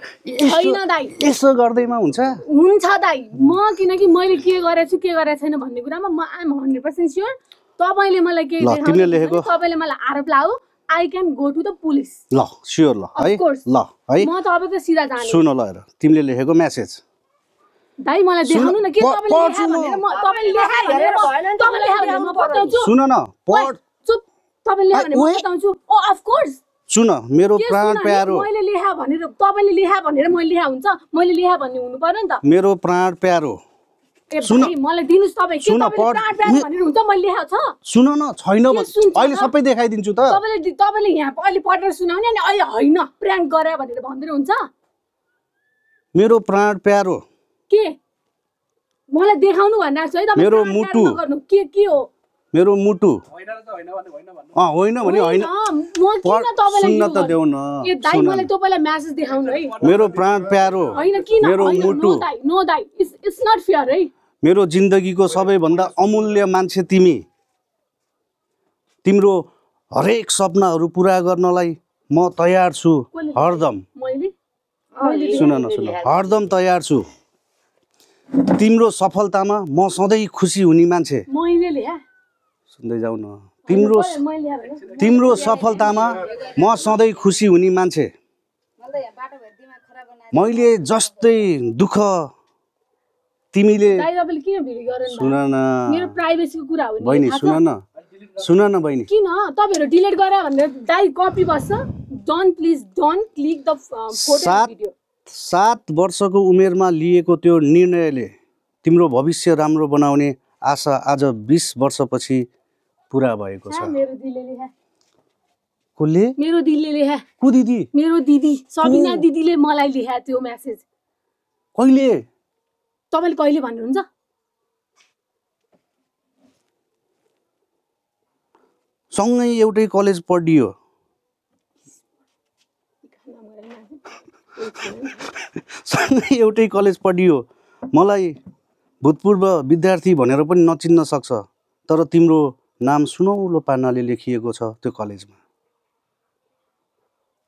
छैन दाइ। यसो गर्दैमा हुन्छ दाइ। म किनकि मैले के गरेछु के गरेको छैन भन्ने कुरामा म आइ एम 100% स्योर। तपाईले मलाई के देखाउनु? तिमीले लेखेको तपाईले मलाई आरोप लाऊ। I can go to the police. ल स्योर ल है ल है म तपाईँको सिधा जाने। सुन ल हेर तिमीले लेखेको मेसेज दाइ मलाई देखाउनु न। के तपाईले लेखा भनेर म तपाईले लेखा भनेर तपाईले लेखा भनेर म बताउँछु। सुन न पढ। चुप। तपाईले लेखा भनेर म बताउँछु। ओ अफ कोर्स। सुन मेरो प्राण प्यारो। मैले लेखा भनेर तपाईले लेखा भनेर मैले लेखा हुन्छ? मैले लेखा भन्ने हुनु पर्यो नि त। मेरो प्राण प्यारो। ए भाइ मलाई दिनुस्। तपाई के तपाईले प्राण प्यारो भनेर हुन्छ? मैले लेखा छ। सुन न छैन अहिले सबै देखाइदिन्छु त। तपाईले यहाँ अहिले पढेर सुनाउने अनि अहिले होइन प्र्याङ्क गरे भनेर भन्दिनु हुन्छ? मेरो प्राण प्यारो के मलाई देखाउनु भन्नु छ है? तपाईले मेरो मुटु के हो? मेरो मुटु होइन भने होइन। म किन तपाईलाई सुन्न त देऊ न। ए दाइ मलाई त्यो पहिला मेसेज देखाउनु है। मेरो प्राण प्यारो हैन किन? मेरो मुटु। नो दाइ इट्स नट फेयर है। मेरो जिन्दगीको सबैभन्दा अमूल्य मान्छे तिमी। तिम्रो हरेक सपनाहरू पुरा गर्नलाई म तयार छु हरदम। सुन न सुन हरदम तयार छु। तिम्रो सफलतामा म सधैँ खुसी हुने मान्छे। सुन्दै जाऊ न। तिम्रो सफलतामा म सधैँ खुसी हुने मान्छे। मैले जस्तै दुःख तिमीले सुन न। मेरो प्राइभेसीको कुरा हो नि बहिनी। सुन न बहिनी। किन तपाईहरु डिलिट गरे भनेर दाइ कपी बस्छ? Please don't click the photo video. 7 वर्षको उमेरमा लिएको त्यो निर्णयले तिम्रो भविष्य राम्रो बनाउने आशा आज 20 वर्षपछि पुरा भएको छ। मेरो दिलले लेखा। कसले? मेरो दिलले लेखा। को दिदी? मेरो दिदी सबिना दिदीले मलाई लेखा त्यो मेसेज। कहिले? तपाईले कहिले भन्नुहुन्छ? सँगै एउटै कलेज पढियो सँगै एउटै कलेज पढियो मलाई भूतपूर्व विद्यार्थी भनेर पनि नचिन्न सक्छ तर तिम्रो नाम सुनौलो पानाले लेखिएको छ त्यो कलेजमा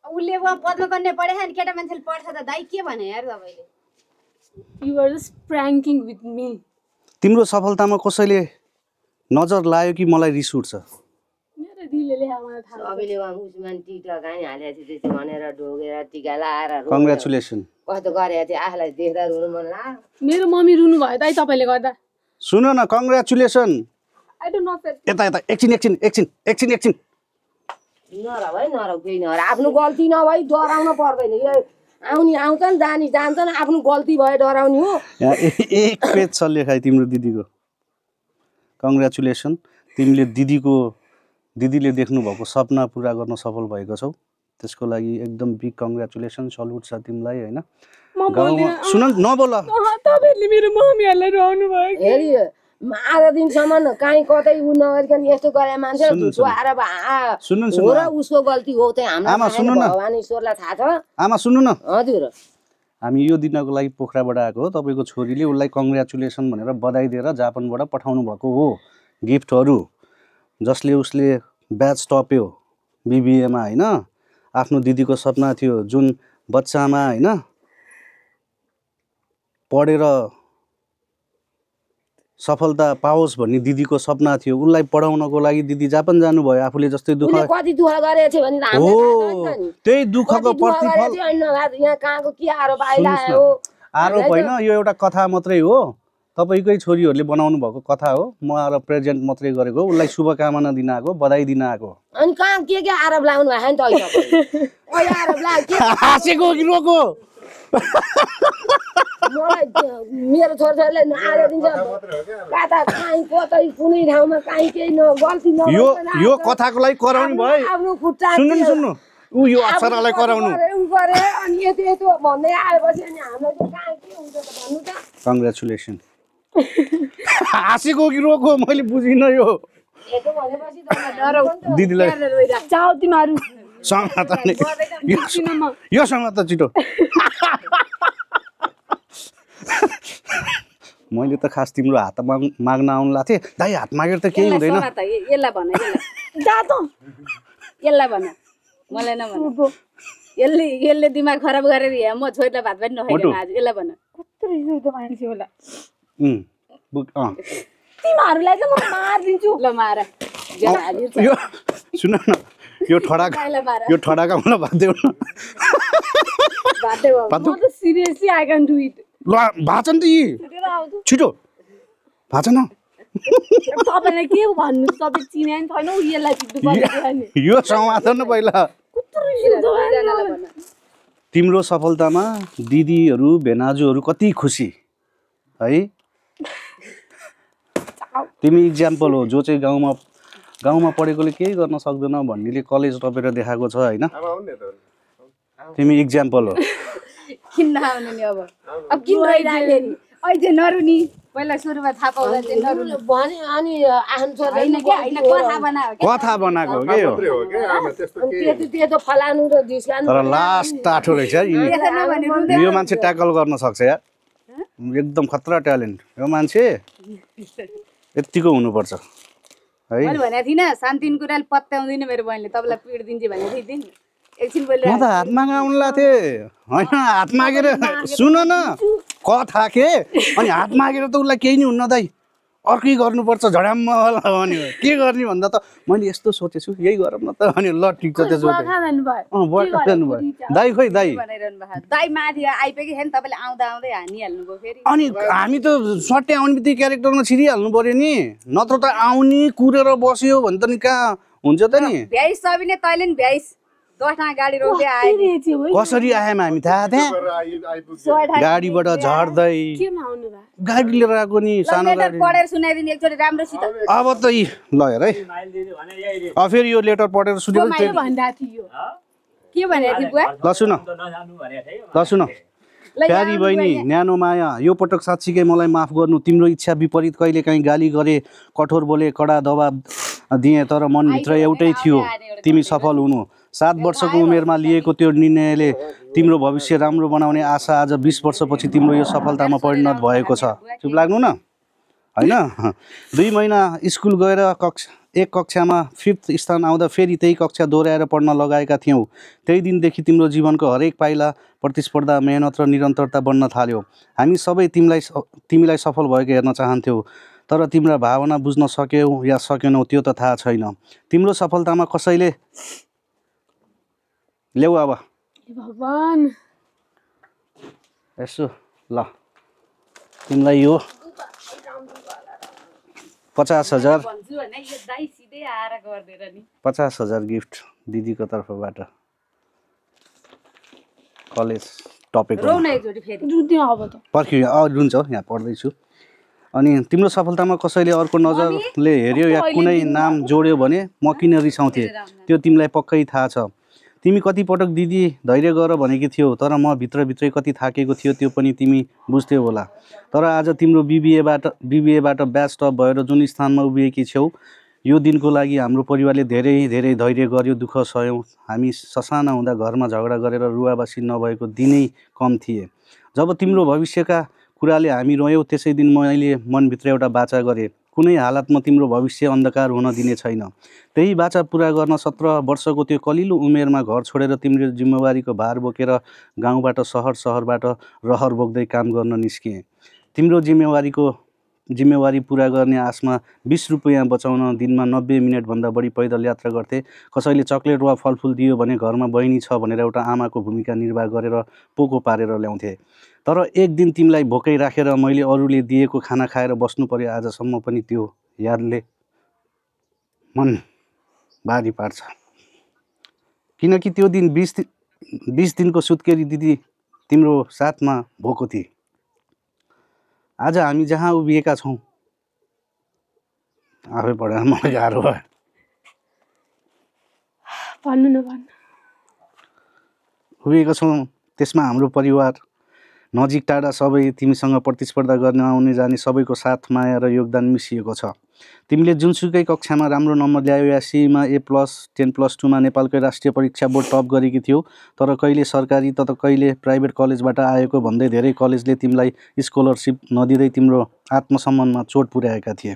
उसले वहाँ पद्मकन्या पढेछ नि केटा मान्छेले पढ्छ त दाइ के भने यार तपाईँले you are just pranking with me तिम्रो सफलतामा कसैले नजर लायो कि मलाई रिस उठ्छ मेरो दिलले लेखा मलाई थाहा सबैले वहाँ उस्मान टिका गाई हालेको थियो त्यस्तो भनेर ढोगेर टिका लाएर कङ्ग्रेचुलेसन कस्तो गरेको थियो आफूलाई देख्दा रुनु मन लाग्यो मेरो मम्मी रुनु भयो दाइ तपाईँले गर्दा सुन न congratulation I don't know that यता यता एकछिन नराउ है नराउ केही नराउ आफ्नो गल्ती नभई डराउन पर्दैन यो आउने आउँछन् जानी जान्छन् आफ्नो गल्ती भए डराउने हो यहाँ एक पेज छ लेखाइ तिम्रो दिदीको कङ्ग्रेचुलेसन तिमीले दिदीले देख्नुभएको सपना पुरा गर्न सफल भएको छौ त्यसको लागि एकदम बिग कङ्ग्रेचुलेसन सल्युट छ तिमीलाई होइन गाउँमा सुन नबोल तपाईँले मेरो मम्मीहरूलाई रुवाउनु भयो हेरी आधा दिनसम्म कहीँ कतै उ नगरिकन यस्तो गरे मान्छे झुटो आएर हो र उसको गल्ती हो चाहिँ हाम्रो भगवान ईश्वरलाई थाहा छ आमा सुन्नु न हजुर हामी यो दिनको लागि पोखराबाट आएको हो तपाईँको छोरीले उसलाई कङ्ग्रेचुलेसन भनेर बधाई दिएर जापानबाट पठाउनु भएको हो गिफ्टहरू जसले उसले ब्याच टप्यो बिबिएमा होइन आफ्नो दिदीको सपना थियो जुन बच्चामा होइन पढेर सफलता पाओस् भन्ने दिदीको सपना थियो उसलाई पढाउनको लागि दिदी जापान जानुभयो आफूले जस्तै दुःख कति दुःख गरेको थियो भने हो त्यही दुःखको प्रतिफल यहाँ कहाँको के आरोप आइलायो आरोप होइन यो एउटा कथा मात्रै हो तपाईँकै छोरीहरूले बनाउनु भएको कथा हो म आएर प्रेजेन्ट मात्रै गरेको उसलाई शुभकामना दिन आएको बधाई दिन आएको अनि कहाँ के आरोप लाउनु भएको नि त आरोप लाग्यो हाँसेको कि रोको मलाई मेरो छोराछोरीले आएर दिन्छ कता कहीँ कतै कुनै ठाउँमा कहीँ केही गल्ती यो कथाको लागि कराउनु भयो आफ्नो खुट्टा सुन्नु ऊ यो अप्सरालाई कराउनु गरे अनि यस्तो भन्दै आएपछि अनि हामीलाई चाहिँ कहाँ के हुन्छ त भन्नु त कङ्ग्रेचुलेसन हाँसेको कि रोको मैले बुझिनँ यो यस्तो भनेपछि त दिदीलाई जाऊ तिमीहरू समाता नि यो समाता छिटो मैले त खास तिम्रो हात माग्न आउनु लाग्थेँ दाइ हात मागेर त केही हुँदैन यसलाई भन जा त यसलाई भन मलाई नभन यसले दिमाग खराब गरेर यहाँ म छोरीलाई भात पनि नखाइदिनु आज यसलाई भन कत्रो रिस उठ्दो मान्छे होला तिमीहरूलाई चाहिँ म मारिदिन्छु ल मार यो सुन न यो ठडाका मलाई भात देऊ न म त seriously I can do it ल भाँच नि त यी छिटो भाँच न तपाईँलाई के भन्नु तपाईँ चिने नि छैन यसलाई जित्नु पर्छ नि यो समात न पहिला तिम्रो सफलतामा दिदीहरू भेनाजुहरू कति खुसी है तिमी इक्जाम्पल हो जो चाहिँ गाउँमा पढेकोले केही गर्न सक्दैन भन्नेले कलेज टपेर देखाएको छ होइन तिमी इक्जाम्पल हो किन आउनु नि अब किन रहिराख्यो नि अहिले नरुनी पहिला सुरुमा थाहा पाउँदा चाहिँ नरुनु भने अनि आफ्नो छोरीले होइन कथा बनायो कथा बनाएको के हो त्यो फलानु र जिस्कानु तर लास्ट टाठो रहेछ यो मान्छे ट्याकल गर्न सक्छ यार एकदम खतरा ट्यालेन्ट यो मान्छे यतिको हुनुपर्छ है मैले भनेको थिइनँ शान्तिन कुराले पत्याउँदिन मेरो बहिनीले तपाईँलाई पिड दिन्छ भनेको थिएँ एकछिन बोलेर म त हात माग्न लाग्थे होइन हात मागेर सुन न कथा के अनि हात मागेर त उसलाई केही नि हुन्न दाइ अर्कै गर्नुपर्छ झडाम्म होला भन्यो के गर्ने भन्दा त मैले यस्तो सोचेछु यही गरौँ न त अनि ल ठिक छ त्यसो भए जानुभयो दाइ खोइ दाइ दाइ माथि आइपुगेको थियो नि तपाईँले आउँदा आउँदै हानिहाल्नुभयो फेरि अनि हामी त सट्टै आउने बित्तिकै क्यारेक्टरमा छिरिहाल्नु पर्यो नि नत्र त आउने कुरेर बस्यो भने त नि कहाँ हुन्छ त नि भ्याइस सबिने तैँले नि भ्याइस 10 टा गाडी रोक्दै आयो कसरी आएम हामी थाहा थिएँ गाडीबाट झर्दै गाडी लिएर आएको नि सानो गाडी पढेर सुनाइदिनु एकचोटि राम्रोसित अब त यी ल हेर है अब फेरि यो लेटर पढेर सुनेको के भनेको थियो बुवा ल सुन प्यारी बहिनी न्यानो माया यो पटक साँच्चीकै मलाई माफ गर्नु तिम्रो इच्छा विपरीत कहिले काहीँ गाली गरे कठोर बोले कडा दबाब दिएँ तर मनभित्र एउटै थियो तिमी सफल हुनु। 7 वर्षको उमेरमा लिएको त्यो निर्णयले तिम्रो भविष्य राम्रो बनाउने आशा आज 20 वर्षपछि तिम्रो यो सफलतामा परिणत भएको छ। चुप लाग्नु न हैन। 2 महिना स्कुल गएर एक कक्षामा 5th स्थान आउँदा फेरि त्यही कक्षा दोहोऱ्याएर पढ्न लगाएका थियौ। त्यही दिनदेखि तिम्रो जीवनको हरेक पाइला प्रतिस्पर्धा, मेहनत र निरन्तरता बढ्न थाल्यो। हामी सबै तिमीलाई सफल भएको हेर्न चाहन्थ्यौ, तर तिम्रा भावना बुझ्न सक्यौ या सकेनौ त्यो त थाहा छैन। तिम्रो सफलतामा कसैले ल्याऊ अब भगवान यसो ल तिमीलाई यो 50,000 50,000 गिफ्ट दिदीको तर्फबाट कलेज टपेको पर्ख्यो रुन्छ यहाँ पढ्दैछु। अनि तिम्रो सफलतामा कसैले अर्को नजरले हेऱ्यो या कुनै नाम जोड्यो भने म किन रिसाउँथे त्यो तिमीलाई पक्कै थाहा छ। तिमी कतिपटक दिदी धैर्य गर भनेकी थियौ, तर म भित्रभित्रै कति थाकेको थियो त्यो पनि तिमी बुझ्थ्यौ होला। तर आज तिम्रो बिबिएबाट ब्याच टप भएर जुन स्थानमा उभिएकी छौ, यो दिनको लागि हाम्रो परिवारले धेरै धेरै धैर्य गर्यो, दुःख सहयौँ। हामी ससाना हुँदा घरमा झगडा गरेर रुवाबासी नभएको दिनै कम थिए। जब तिम्रो भविष्यका कुराले हामी रोयौँ त्यसै दिन मैले मनभित्र एउटा बाचा गरेँ, कुनै हालतमा तिम्रो भविष्य अन्धकार हुन दिने छैन। त्यही बाचा पुरा गर्न 17 वर्षको त्यो कलिलो उमेरमा घर छोडेर तिम्रो जिम्मेवारीको भार बोकेर गाउँबाट सहरबाट रहर बोक्दै काम गर्न निस्किएँ। तिम्रो जिम्मेवारी पुरा गर्ने आशमा 20 रुपियाँ बचाउन दिनमा 90 मिनटभन्दा बढी पैदल यात्रा गर्थे। कसैले चक्लेट वा फलफुल दियो भने घरमा बहिनी छ भनेर एउटा आमाको भूमिका निर्वाह गरेर पोको पारेर ल्याउँथे। तर एक दिन तिमीलाई भोकै राखेर मैले अरूले दिएको खाना खाएर बस्नु पर्यो। आजसम्म पनि त्यो यादले मन भारी पार्छ, किनकि त्यो दिन 20 दिनको सुत्केरी दिदी तिम्रो साथमा भोको थिए। आज हामी जहाँ उभिएका छौँ आफै पढेर मलाई गाह्रो भयो। उभिएका छौँ त्यसमा हाम्रो परिवार, नजिक टाढा सबै तिमीसँग प्रतिस्पर्धा गर्न आउने जाने सबैको साथ, माया र योगदान मिसिएको छ। तिमीले जुनसुकै कक्षामा राम्रो नम्बर ल्यायो या सीमा A+, 10+2मा नेपालकै राष्ट्रिय परीक्षा बोर्ड टप गरेकी थियौ, तर कहिले सरकारी त कहिले प्राइभेट कलेजबाट आएको भन्दै धेरै कलेजले तिमीलाई स्कलरसिप नदिँदै तिम्रो आत्मसम्मानमा चोट पुर्याएका थिए।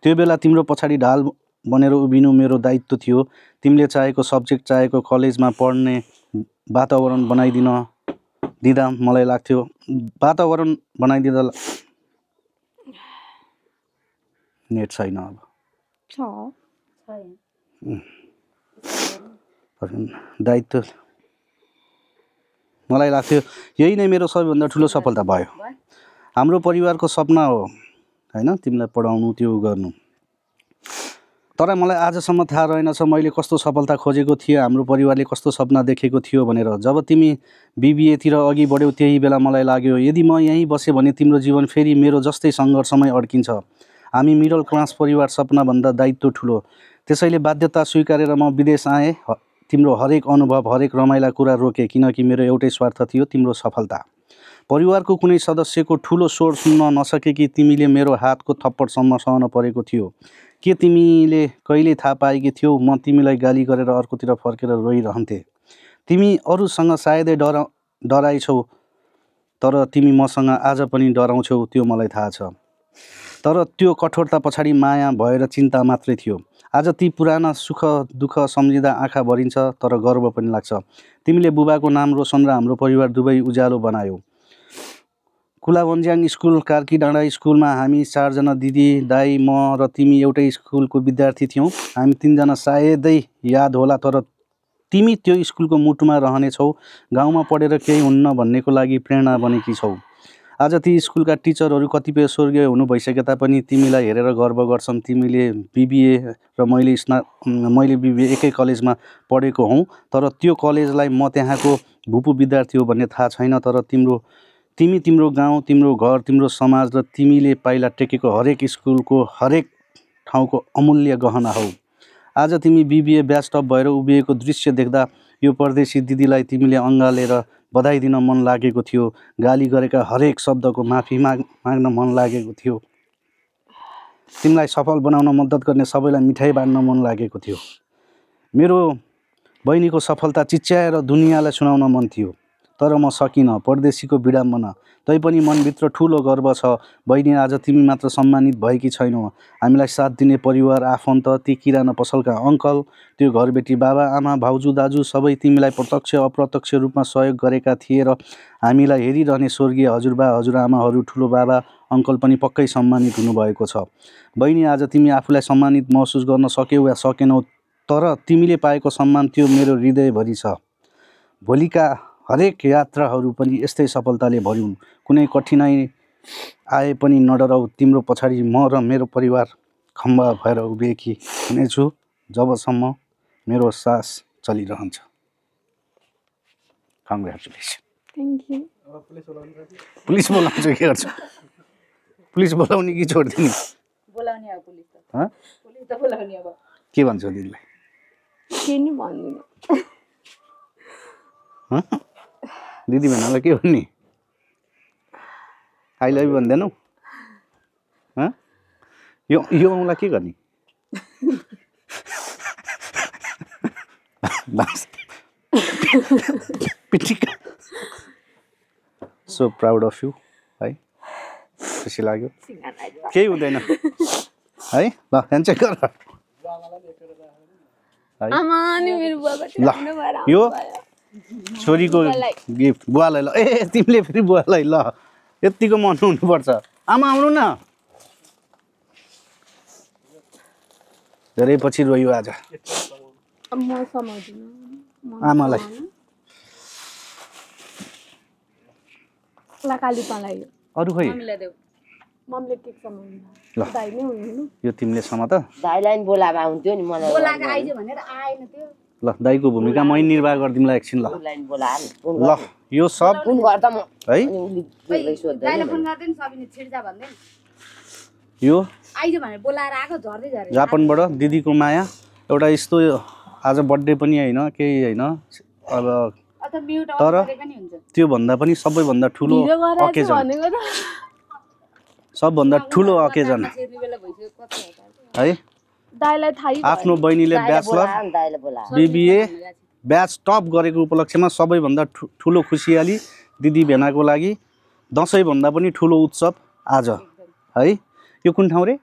त्यो बेला तिम्रो पछाडि ढाल बनेर उभिनु मेरो दायित्व थियो। तिमीले चाहेको सब्जेक्ट, चाहेको कलेजमा पढ्ने वातावरण बनाइदिँदा मलाई लाग्थ्यो नेट छैन अब दायित्व मलाई लाग्थ्यो यही नै मेरो सबैभन्दा ठुलो सफलता भयो। हाम्रो परिवारको सपना हो हैन तिमीलाई पढाउनु, त्यो गर्नु। तर मलाई आजसम्म थाहा रहेनछ मैले कस्तो सफलता खोजेको थिएँ, हाम्रो परिवारले कस्तो सपना देखेको थियो भनेर। जब तिमी बिबिएतिर अघि बढ्यौ त्यही बेला मलाई लाग्यो यदि म यहीँ बसेँ भने तिम्रो जीवन फेरि मेरो जस्तै सङ्घर्षमै अड्किन्छ। हामी मिडल क्लास परिवार, सपनाभन्दा दायित्व ठुलो। त्यसैले बाध्यता स्वीकारेर म विदेश आएँ। तिम्रो हरेक अनुभव, हरेक रमाइला कुरा रोकेँ, किनकि मेरो एउटै स्वार्थ थियो, तिम्रो सफलता। परिवारको कुनै सदस्यको ठुलो स्वर सुन्न नसकेकी तिमीले मेरो हातको थप्पडसम्म सहन परेको थियो। के तिमीले कहिले थाहा पाएकी थियौ म तिमीलाई गाली गरेर अर्कोतिर फर्केर रोइरहन्थेँ? तिमी अरूसँग सायदै डराइछौ, तर तिमी मसँग आज पनि डराउँछौ त्यो मलाई थाहा छ। तर त्यो कठोरता पछाडि माया भएर चिन्ता मात्रै थियो। आज ती पुराना सुख दुःख सम्झिँदा आँखा भरिन्छ, तर गर्व पनि लाग्छ। तिमीले बुबाको नाम रोशन र हाम्रो परिवार दुवै उज्यालो बनायौ। कुलाबन्ज्याङ स्कुल, कार्की डाँडा स्कुलमा हामी 4 जना दिदी, दाई, म र तिमी एउटै स्कुलको विद्यार्थी थियौँ। हामी 3 जना सायदै याद होला, तर तिमी त्यो स्कुलको मुटुमा रहनेछौ। गाउँमा पढेर केही हुन्न भन्नेको लागि प्रेरणा बनेकी छौ। आज ती स्कुलका टिचरहरू कतिपय स्वर्गीय हुनु भइसके तापनि तिमीलाई हेरेर गर्व गर्छन्। तिमीले बिबिए र मैले बिबिए एकै कलेजमा पढेको हौँ, तर त्यो कलेजलाई म त्यहाँको भुपु विद्यार्थी हो भन्ने थाहा छैन। तर तिमी तिम्रो गाउँ, तिम्रो घर, तिम्रो समाज र तिमीले पाइला टेकेको हरेक स्कुलको हरेक ठाउँको अमूल्य गहना हौ। आज तिमी बिबिए ब्याच टप भएर उभिएको दृश्य देख्दा यो परदेशी दिदीलाई तिमीले अँगालेर बधाई दिन मन लागेको थियो। गाली गरेका हरेक शब्दको माफी माग्न मन लागेको थियो। तिमीलाई सफल बनाउन मद्दत गर्ने सबैलाई मिठाई बाँड्न मन लागेको थियो। मेरो बहिनीको सफलता चिच्याएर दुनियाँलाई सुनाउन मन थियो, तर म सकिनँ। परदेशीको विडम्बना, तैपनि मनभित्र ठुलो गर्व छ। बहिनी, आज तिमी मात्र सम्मानित भएकी छैनौ, हामीलाई साथ दिने परिवार, आफन्त, ती किराना पसलका अङ्कल, त्यो घरबेटी बाबा आमा भाउजू दाजु सबै तिमीलाई प्रत्यक्ष अप्रत्यक्ष रूपमा सहयोग गरेका थिए र हामीलाई हेरिरहने स्वर्गीय हजुरबा हजुरआमाहरू, ठुलो बाबा अङ्कल पनि पक्कै सम्मानित हुनुभएको छ। बहिनी, आज तिमी आफूलाई सम्मानित महसुस गर्न सक्यौ वा सकेनौ, तर तिमीले पाएको सम्मान त्यो मेरो हृदयभरि छ। भोलिका हरेक यात्राहरू पनि यस्तै सफलताले भरिउन्। कुनै कठिनाइ आए पनि नडराउ, तिम्रो पछाडि म र मेरो परिवार खम्बा भएर उभिएकी हुनेछु जबसम्म मेरो सास चलिरहन्छ। कङ्ग्रेचुलेसन। Thank you. पुलिस बोलाउँछु के गर्छु? पुलिस बोलाउने कि छोडिदिने? बोलाउने अब पुलिस त। पुलिस त बोलाउने अब। के भन्छौ दिदीलाई? के नि भन्दिनँ। दिदी भन्नालाई के भन्ने? आई लभ यु भन्दैनौ? यो औँला के गर्ने? सो प्राउड अफ यु है, खुसी लाग्यो। केही हुँदैन है, ल ह्यान्डसेक गर। ल यो छोरीको गिफ्ट बुवालाई। ल तिमीले फेरि बुवालाई ल यतिको मन हुनुपर्छ। आमा आउनु न, धेरै पछि रोयो आज आमालाई। अरू खोइ ल यो तिमीले सम त। दाइलाई बोलाबा हुन्थ्यो नि मलाई। बोलाएको आइज भनेर आएन त्यो। ल दाइको भूमिका मै निर्वाह गरिदिउँला एकछिन। ल ल यो सब कुन घर त म है दाइले फोन गर्दैन सबिनी छिड्जा भन्दैन। यो आइज भनेर बोलाएर आएको झर्दै झर्दै जापानबाट दिदीको माया। एउटा यस्तो आज बर्थडे पनि होइन केही होइन, अब तर त्योभन्दा पनि सबैभन्दा ठुलो अकेजन, सबभन्दा ठुलो अकेजन है। आफ्नो बहिनीले ब्याचलर बिबिए ब्याच टप गरेको उपलक्ष्यमा सबैभन्दा ठुलो खुसियाली दिदी भेनाको लागि दसैँभन्दा पनि ठुलो उत्सव आज है। यो कुन ठाउँ रे?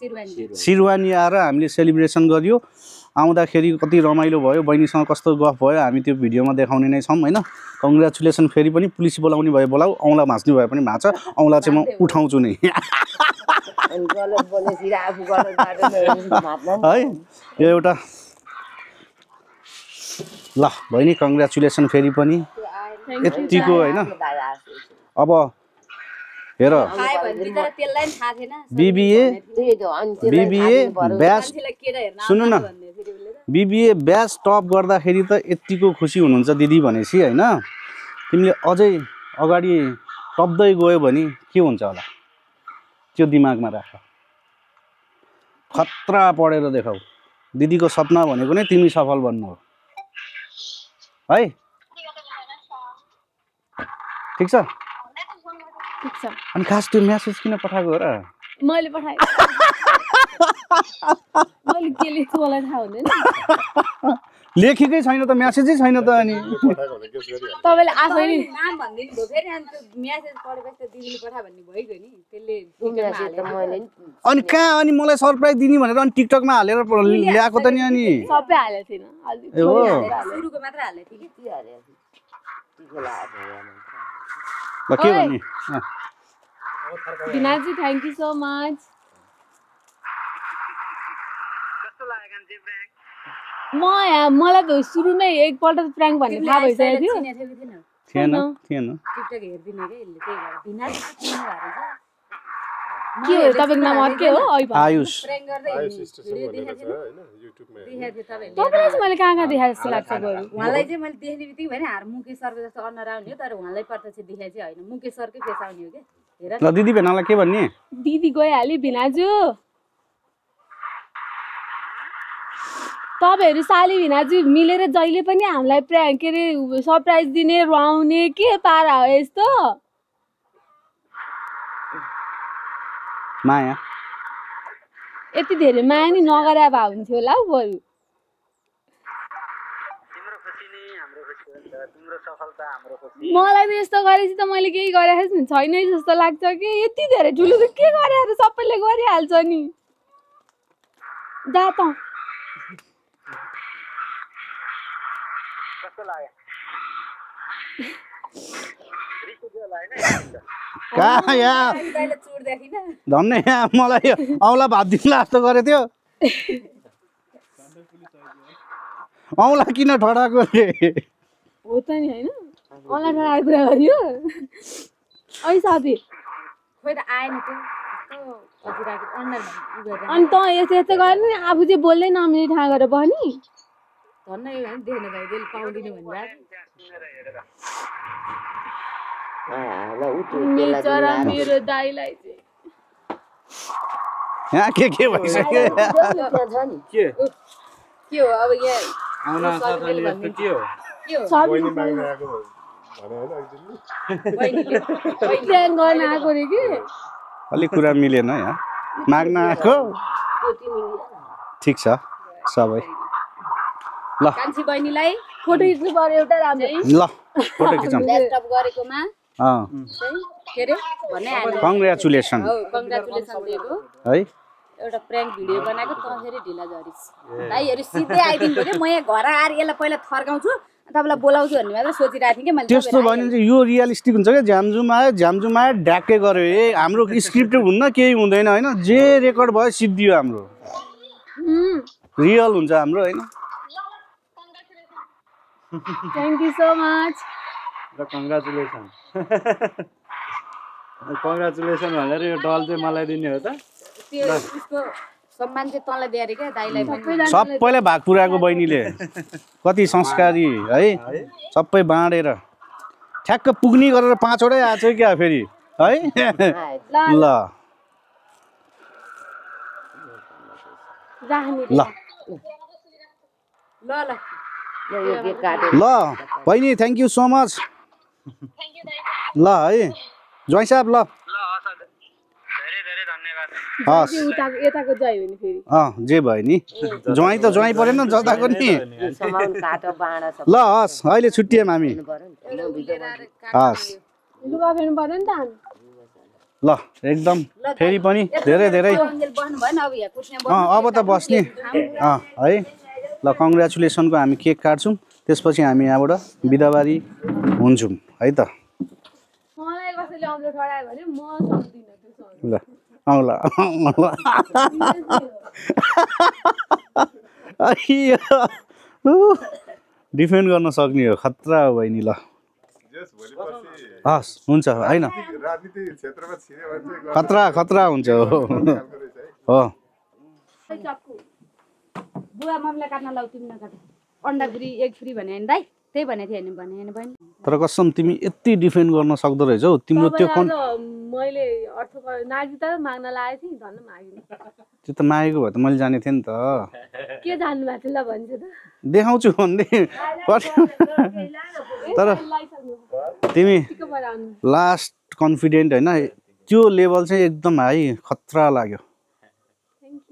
सिरवानी आएर हामीले सेलिब्रेसन गरियो। आउँदाखेरि कति रमाइलो भयो, बहिनीसँग कस्तो गफ भयो हामी त्यो भिडियोमा देखाउने नै छौँ होइन। कङ्ग्रेचुलेसन। फेरि पनि पुलिस बोलाउने भयो बोलाऊ, औँला भाँच्ने भए पनि भाँच, औँला चाहिँ म उठाउँछु नै है। यो एउटा ल बहिनी कङ्ग्रेचुलेसन फेरि पनि यतिको होइन। अब हेर बिबिए ब्याच, सुन्नु न, बिबिए ब्याच टप गर्दाखेरि त यतिको खुसी हुनुहुन्छ दिदी भनेपछि होइन। तिमीले अझै अगाडि टप्दै गयो भने के हुन्छ होला त्यो दिमागमा राख। खतरा पढेर देखाऊ। दिदीको सपना भनेको नै तिमी सफल बन्नु हो है। ठिक छ। अनि खास त्यो म्यासेज किन पठाएको हो र? मैले पठाएँ। मैले के लेख्छु मलाई थाहा हुँदैन। लेखेकै छैन त, म्यासेजै छैन त। अनि तपाईँले आफैले नाम भन्दिनु भयो फेरि अनि त्यो मेसेज पढेपछि त दिदीले पठा भन्ने भइगयो नि त्यसले। अनि कहाँ अनि मलाई सरप्राइज दिने भनेर अनि टिकटकमा हालेर ल्याएको त नि। अनि सबै हालेको थिएन, ए हो सुरुको मात्र हालेको थिएँ कि ल के भन्ने? भिनाजी थ्याङ्क यू सो मच। मलाई त सुरुमै एकपल्ट प्र्याङ्क भन्ने थाहा भइसकेको थियो। थिएन थिएन टिकटक हेर्दिन के यसले त्यही भएर भिनाजी चाहिँ चिन्नु भएको छ। के हो तपाईँको नाम अर्कै हो? आयुष। प्र्याङ्क गर्दै भिडियो देखाएको थिएँ तपाईँले। तपाईँलाई चाहिँ मैले कहाँ देखाए जस्तो लाग्छ बरु? उहाँलाई चाहिँ मैले देख्ने बित्तिकै भने हार मुकेश सरको जस्तो अनुहार आउने हो, तर उहाँलाई प्रत्यक्ष देखाए चाहिँ होइन, मुकेश सरकै फेस आउने हो क्या। हेर ल दिदी भेनालाई के भन्ने? दिदी गइहाल्यो भिनाजु। तपाईँहरू साली भिनाजु मिलेर जहिले पनि हामीलाई प्र्याङ्क के अरे सरप्राइज दिने रुवाउने के पारा हो यस्तो? माया यति धेरै माया नि नगरे भए हुन्थ्यो होला हौ बरु मलाई त यस्तो गरेपछि त मैले केही गरेको छैन जस्तो लाग्छ कि यति धेरै ठुलो त के गरे सबैले गरिहाल्छ नि जा त धन्ने मलाई औँला भात दिला जस्तो गरे थियो औँला किन ठडाको हो त नि होइन औँला ठडाको कुरा गरियो ऐ साथी खोइ त आएन अनि त यस्तो यस्तो गर्नु नि आफू चाहिँ बोल्दै नमिल्ने ठाउँ गरेर बस्ने धन्न यो भने देख्न भाइ त्यसले पाउँदिन भनेर मेरो दाइलाई चाहिँ यहाँ के भइसक्यो के हो अब यहाँ गर्न आएको रे कि अलिक कुरा मिलेन यहाँ माग्न आएको ठिक छ सबै ल कान्छी बहिनीलाई फोटो खिच्नु पर्यो एउटा राम्रो ल फोटो खिचौँ ल्यापटप गरेकोमा के अरे भन्ने कङ्ग्रेचुलेसन कङ्ग्रेचुलेसन दिएको है एउटा प्र्याङ्क भिडियो बनाएको त फेरि ढिला झरिस दाइहरू सिधै आइदिनु भयो म यहाँ घर आएर यसलाई पहिला थर्काउँछु तपाईँलाई बोलाउँछु भन्ने मात्र सोचिरहेको थिएँ कि मैले त्यस्तो भयो भने चाहिँ यो रियलिस्टिक हुन्छ क्या झ्यामझुम आयो ढ्याक्कै गऱ्यो ए हाम्रो स्क्रिप्ट हुन्न केही हुँदैन होइन जे रेकर्ड भयो सिद्धियो हाम्रो रियल हुन्छ हाम्रो होइन थ्याङ्क यू सो मच र कङ्ग्रेचुलेसन भनेर यो डल चाहिँ मलाई दिने हो त त्यो उसको सम्मान चाहिँ तँलाई दिएर क्या दाइलाई सबैलाई भाग पुऱ्याएको बहिनीले कति संस्कारी है सबै बाँडेर ठ्याक्क पुग्ने गरेर 5 वटै आएको छ क्या फेरि है ल ल ल बहिनी थ्याङ्क यू सो मच ल है ज्वाइँ साहब ल हस् यताको जय हो नि फेरि जे भयो नि ज्वाइँ त ज्वाइँ परेन जताको नि ल हस् अहिले छुट्टियौँ हामी हस् लुगा फेर्नु पर्यो नि त हामी ल एकदम फेरि पनि धेरै धेरै अब त बस्ने है ल कङ्ग्रेचुलेसनको हामी केक काट्छौँ त्यसपछि हामी यहाँबाट बिदाबारी हुन्छौँ है त मलाई कसैले अम्लो ठडायो भने म सक्दिनँ ल औँला डिफेन्ड गर्न सक्ने हो खतरा हो बहिनी ल हस् हुन्छ होइन खतरा खतरा हुन्छ हो बुवा मम्मीलाई काट्न लाउ तिमी नकाट अन्डा फ्री एग फ्री भने होइन दाइ त्यही भनेको थिएँ भने बहिनी तर कसम तिमी यति डिफेन्ड गर्न सक्दो रहेछौ तिम्रो त्यो मैले अर्थ नागी त माग्न लागेको थिएँ धन्न मागिन त्यो त मागेको भए त मैले जाने थिएँ नि त के जान्नु भएको थियो ल भन्छ त देखाउँछु भन्दै तर तिमी लास्ट कन्फिडेन्ट होइन त्यो लेभल चाहिँ एकदम हाई खतरा लाग्यो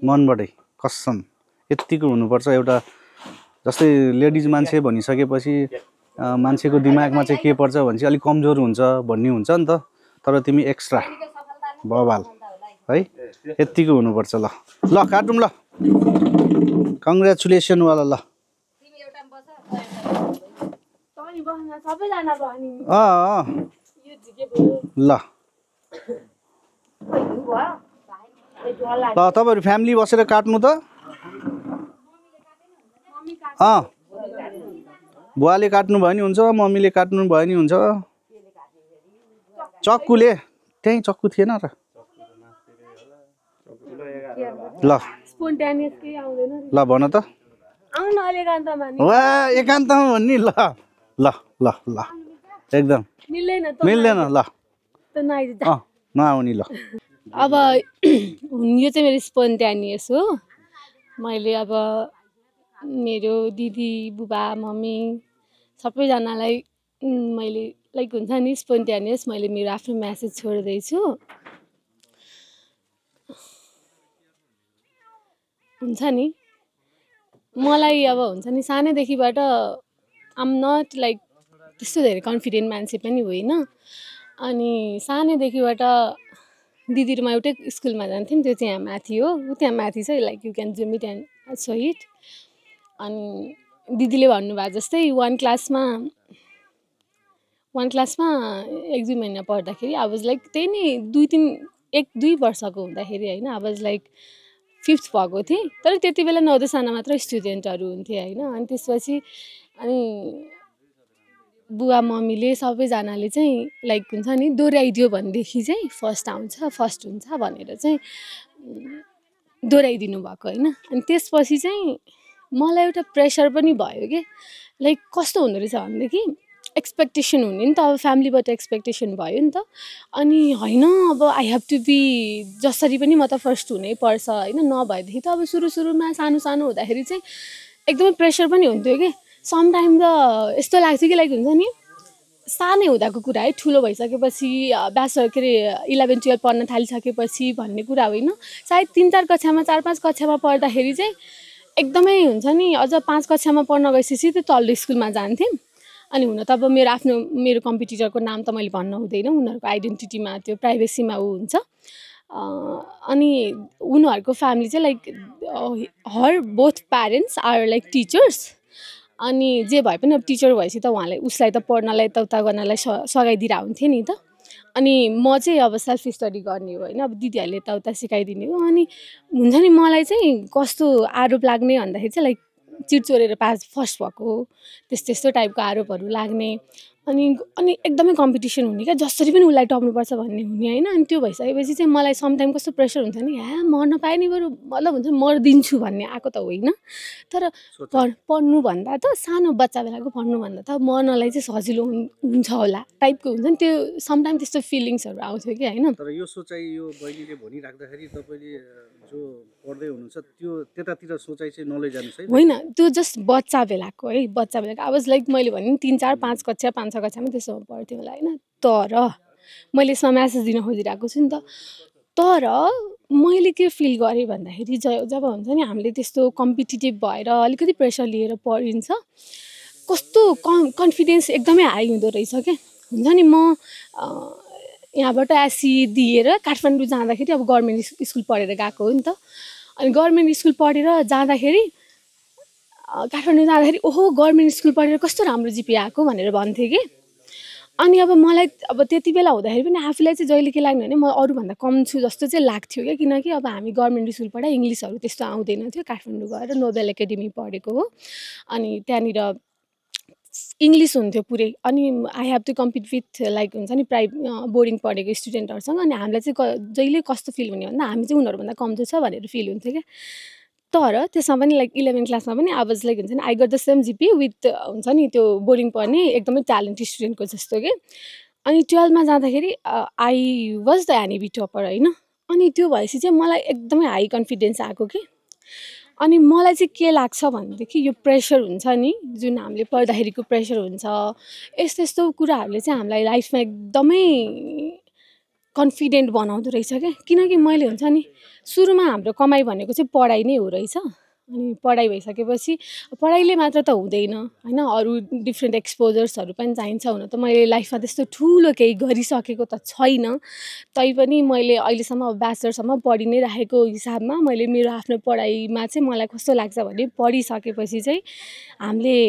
मनबाटै कसम यत्तिको हुनुपर्छ एउटा जस्तै लेडिज मान्छे भनिसकेपछि मान्छेको दिमागमा चाहिँ के पर्छ भने चाहिँ अलिक कमजोर हुन्छ भन्ने हुन्छ नि त तर तिमी एक्स्ट्रा बवाल है यत्तिको हुनुपर्छ ल ल काटौँ ल कङ्ग्रेचुलेसन वाला ल ल ल तपाईँहरू फ्यामिली बसेर काट्नु त बुवाले काट्नु भयो नि हुन्छ मम्मीले काट्नु भयो नि हुन्छ चक्कुले त्यहीँ चक्कु थिएन र ल ल भन त वा एकान्तमा भन्ने ल ल ल ल एकदम मिल्दैन ल नआउने ल अब यो चाहिँ मेरो स्पोन्टेनियस हो मैले अब मेरो दिदी बुबा मम्मी सबैजनालाई मैले लाइक हुन्छ नि स्पोन्टेनियस मैले मेरो आफ्नो म्यासेज छोड्दैछु हुन्छ नि मलाई अब हुन्छ नि सानैदेखिबाट आम नट लाइक त्यस्तो धेरै कन्फिडेन्ट मान्छे पनि होइन अनि सानैदेखिबाट दिदीहरूमा एउटै स्कुलमा जान्थ्यौँ त्यो चाहिँ यहाँ माथि हो त्यहाँ माथि चाहिँ like you can zoom it and so it अनि दिदीले भन्नुभएको जस्तै वान क्लासमा 1 महिना पढ्दाखेरि आई वाज लाइक त्यही नि 1-2 वर्षको हुँदाखेरि होइन आई वाज लाइक 5th भएको थिएँ तर त्यति बेला 9 साना मात्र स्टुडेन्टहरू हुन्थे होइन अनि त्यसपछि अनि बुवा मम्मीले सबैजनाले चाहिँ लाइक हुन्छ नि दोहोऱ्याइदियो भनेदेखि चाहिँ फर्स्ट हुन्छ भनेर चाहिँ दोहोऱ्याइदिनु भएको होइन अनि त्यसपछि चाहिँ मलाई एउटा प्रेसर पनि भयो कि लाइक कस्तो हुँदो रहेछ भनेदेखि एक्सपेक्टेसन हुने नि त अब फ्यामिलीबाट एक्सपेक्टेसन भयो नि त अनि होइन अब आई हेभ टु बी जसरी पनि म त फर्स्ट हुनै पर्छ होइन नभएदेखि त अब सुरुमा सानो हुँदाखेरि चाहिँ एकदमै प्रेसर पनि हुन्थ्यो कि समटाइम त यस्तो लाग्थ्यो कि लाइक हुन्छ नि सानै हुँदाको कुरा है ठुलो भइसकेपछि ब्याचलर के अरे 11-12 पढ्न थालिसकेपछि भन्ने कुरा होइन सायद 3-4 कक्षामा 4-5 कक्षामा पढ्दाखेरि चाहिँ एकदमै हुन्छ नि अझ 5 कक्षामा पढ्न गएपछि त तल्लो स्कुलमा जान्थेँ अनि हुन त अब मेरो कम्पिटिटरको नाम त मैले भन्न हुँदैन उनीहरूको आइडेन्टिटीमा त्यो प्राइभेसीमा ऊ हुन्छ अनि उनीहरूको फ्यामिली चाहिँ like her both parents are like teachers अनि जे भए पनि अब टिचर भएपछि त उहाँलाई उसलाई त पढ्नलाई यताउता गर्नलाई सघाइदिएर हुन्थ्यो नि त अनि म चाहिँ अब सेल्फ स्टडी गर्ने हो होइन अब दिदीहरूले यताउता सिकाइदिने हो अनि हुन्छ नि मलाई चाहिँ कस्तो आरोप लाग्ने भन्दाखेरि चाहिँ लाइक चिट चोरेर फर्स्ट भएको त्यस्तो टाइपको आरोपहरू लाग्ने अनि एकदमै कम्पिटिसन हुने क्या जसरी पनि उसलाई टप्नुपर्छ भन्ने हुने होइन अनि त्यो भइसकेपछि चाहिँ मलाई समटाइम कस्तो प्रेसर हुन्छ नि मर्न पाएँ नि बरु मतलब हुन्छ नि मर्दिन्छु भन्ने आएको त होइन तर पढ्नुभन्दा त सानो बच्चा बेलाको पढ्नुभन्दा त मर्नलाई चाहिँ सजिलो हुन्छ होला टाइपको हुन्छ नि त्यो समटाइम त्यस्तो फिलिङ्सहरू आउँथ्यो कि होइन तर यो सोचाइ यो बहिनीले भनिराख्दाखेरि तपाईँले जो पढ्दै हुनुहुन्छ त्यो त्यतातिर सोचाइ चाहिँ नलैजानुहोस् है होइन त्यो जस्ट बच्चा बेलाको आई वाज लाइक मैले भने 3-4-5 कक्षा 5-6 कक्षामा त्यसोमा पढ्थेँ होला होइन तर मैले यसमा म्यासेज दिन खोजिरहेको छु नि त तर मैले के फिल गरेँ भन्दाखेरि जब हुन्छ नि हामीले त्यस्तो कम्पिटिटिभ भएर अलिकति प्रेसर लिएर पढिन्छ कस्तो कन्फिडेन्स एकदमै हाई हुँदो रहेछ क्या हुन्छ नि म यहाँबाट एससी दिएर काठमाडौँ जाँदाखेरि अब गभर्मेन्ट स्कुल पढेर गएको हो नि त अनि गभर्मेन्ट स्कुल पढेर जाँदाखेरि काठमाडौँ जाँदाखेरि ओहो गभर्मेन्ट स्कुल पढेर कस्तो राम्रो जिपी आएको भनेर भन्थेँ कि अनि अब मलाई अब त्यति बेला हुँदाखेरि पनि आफूलाई चाहिँ जहिले के लाग्ने भने म अरूभन्दा कम छु जस्तो चाहिँ लाग्थ्यो क्या किनकि अब हामी गभर्मेन्ट स्कुलबाट इङ्ग्लिसहरू त्यस्तो आउँदैन थियो काठमाडौँ गएर नोबेल एकाडेमी पढेको हो अनि त्यहाँनिर इङ्ग्लिस हुन्थ्यो पुरै अनि I have to compete with like हुन्छ नि बोर्डिङ पढेको स्टुडेन्टहरूसँग अनि हामीलाई चाहिँ जहिले कस्तो फिल हुने भन्दा हामी चाहिँ उनीहरूभन्दा कमजोर छ भनेर फिल हुन्थ्यो क्या तर त्यसमा पनि लाइक 11 क्लासमा पनि आई वाज लाइक हुन्छ नि I got the same GP with हुन्छ नि त्यो बोर्डिङ पढ्ने एकदमै ट्यालेन्टेड स्टुडेन्टको जस्तो कि अनि 12मा जाँदाखेरि I was the NEB topper होइन अनि त्यो भएपछि चाहिँ मलाई एकदमै हाई कन्फिडेन्स आएको कि अनि मलाई चाहिँ के लाग्छ भनेदेखि यो प्रेसर हुन्छ नि जुन हामीले पढ्दाखेरिको प्रेसर हुन्छ यस्तो कुराहरूले चाहिँ हामीलाई लाइफमा एकदमै कन्फिडेन्ट बनाउँदो रहेछ क्या किनकि मैले हुन्छ नि सुरुमा हाम्रो कमाइ भनेको चाहिँ पढाइ नै हो रहेछ अनि पढाइ भइसकेपछि पढाइले मात्र त हुँदैन होइन अरू डिफ्रेन्ट एक्सपोजर्सहरू पनि चाहिन्छ हुन त मैले लाइफमा त्यस्तो ठुलो केही गरिसकेको त छैन तैपनि मैले अहिलेसम्म ब्याचलरसम्म पढि नै राखेको हिसाबमा मैले मेरो आफ्नो पढाइमा चाहिँ मलाई कस्तो लाग्छ भने पढिसकेपछि चाहिँ हामीले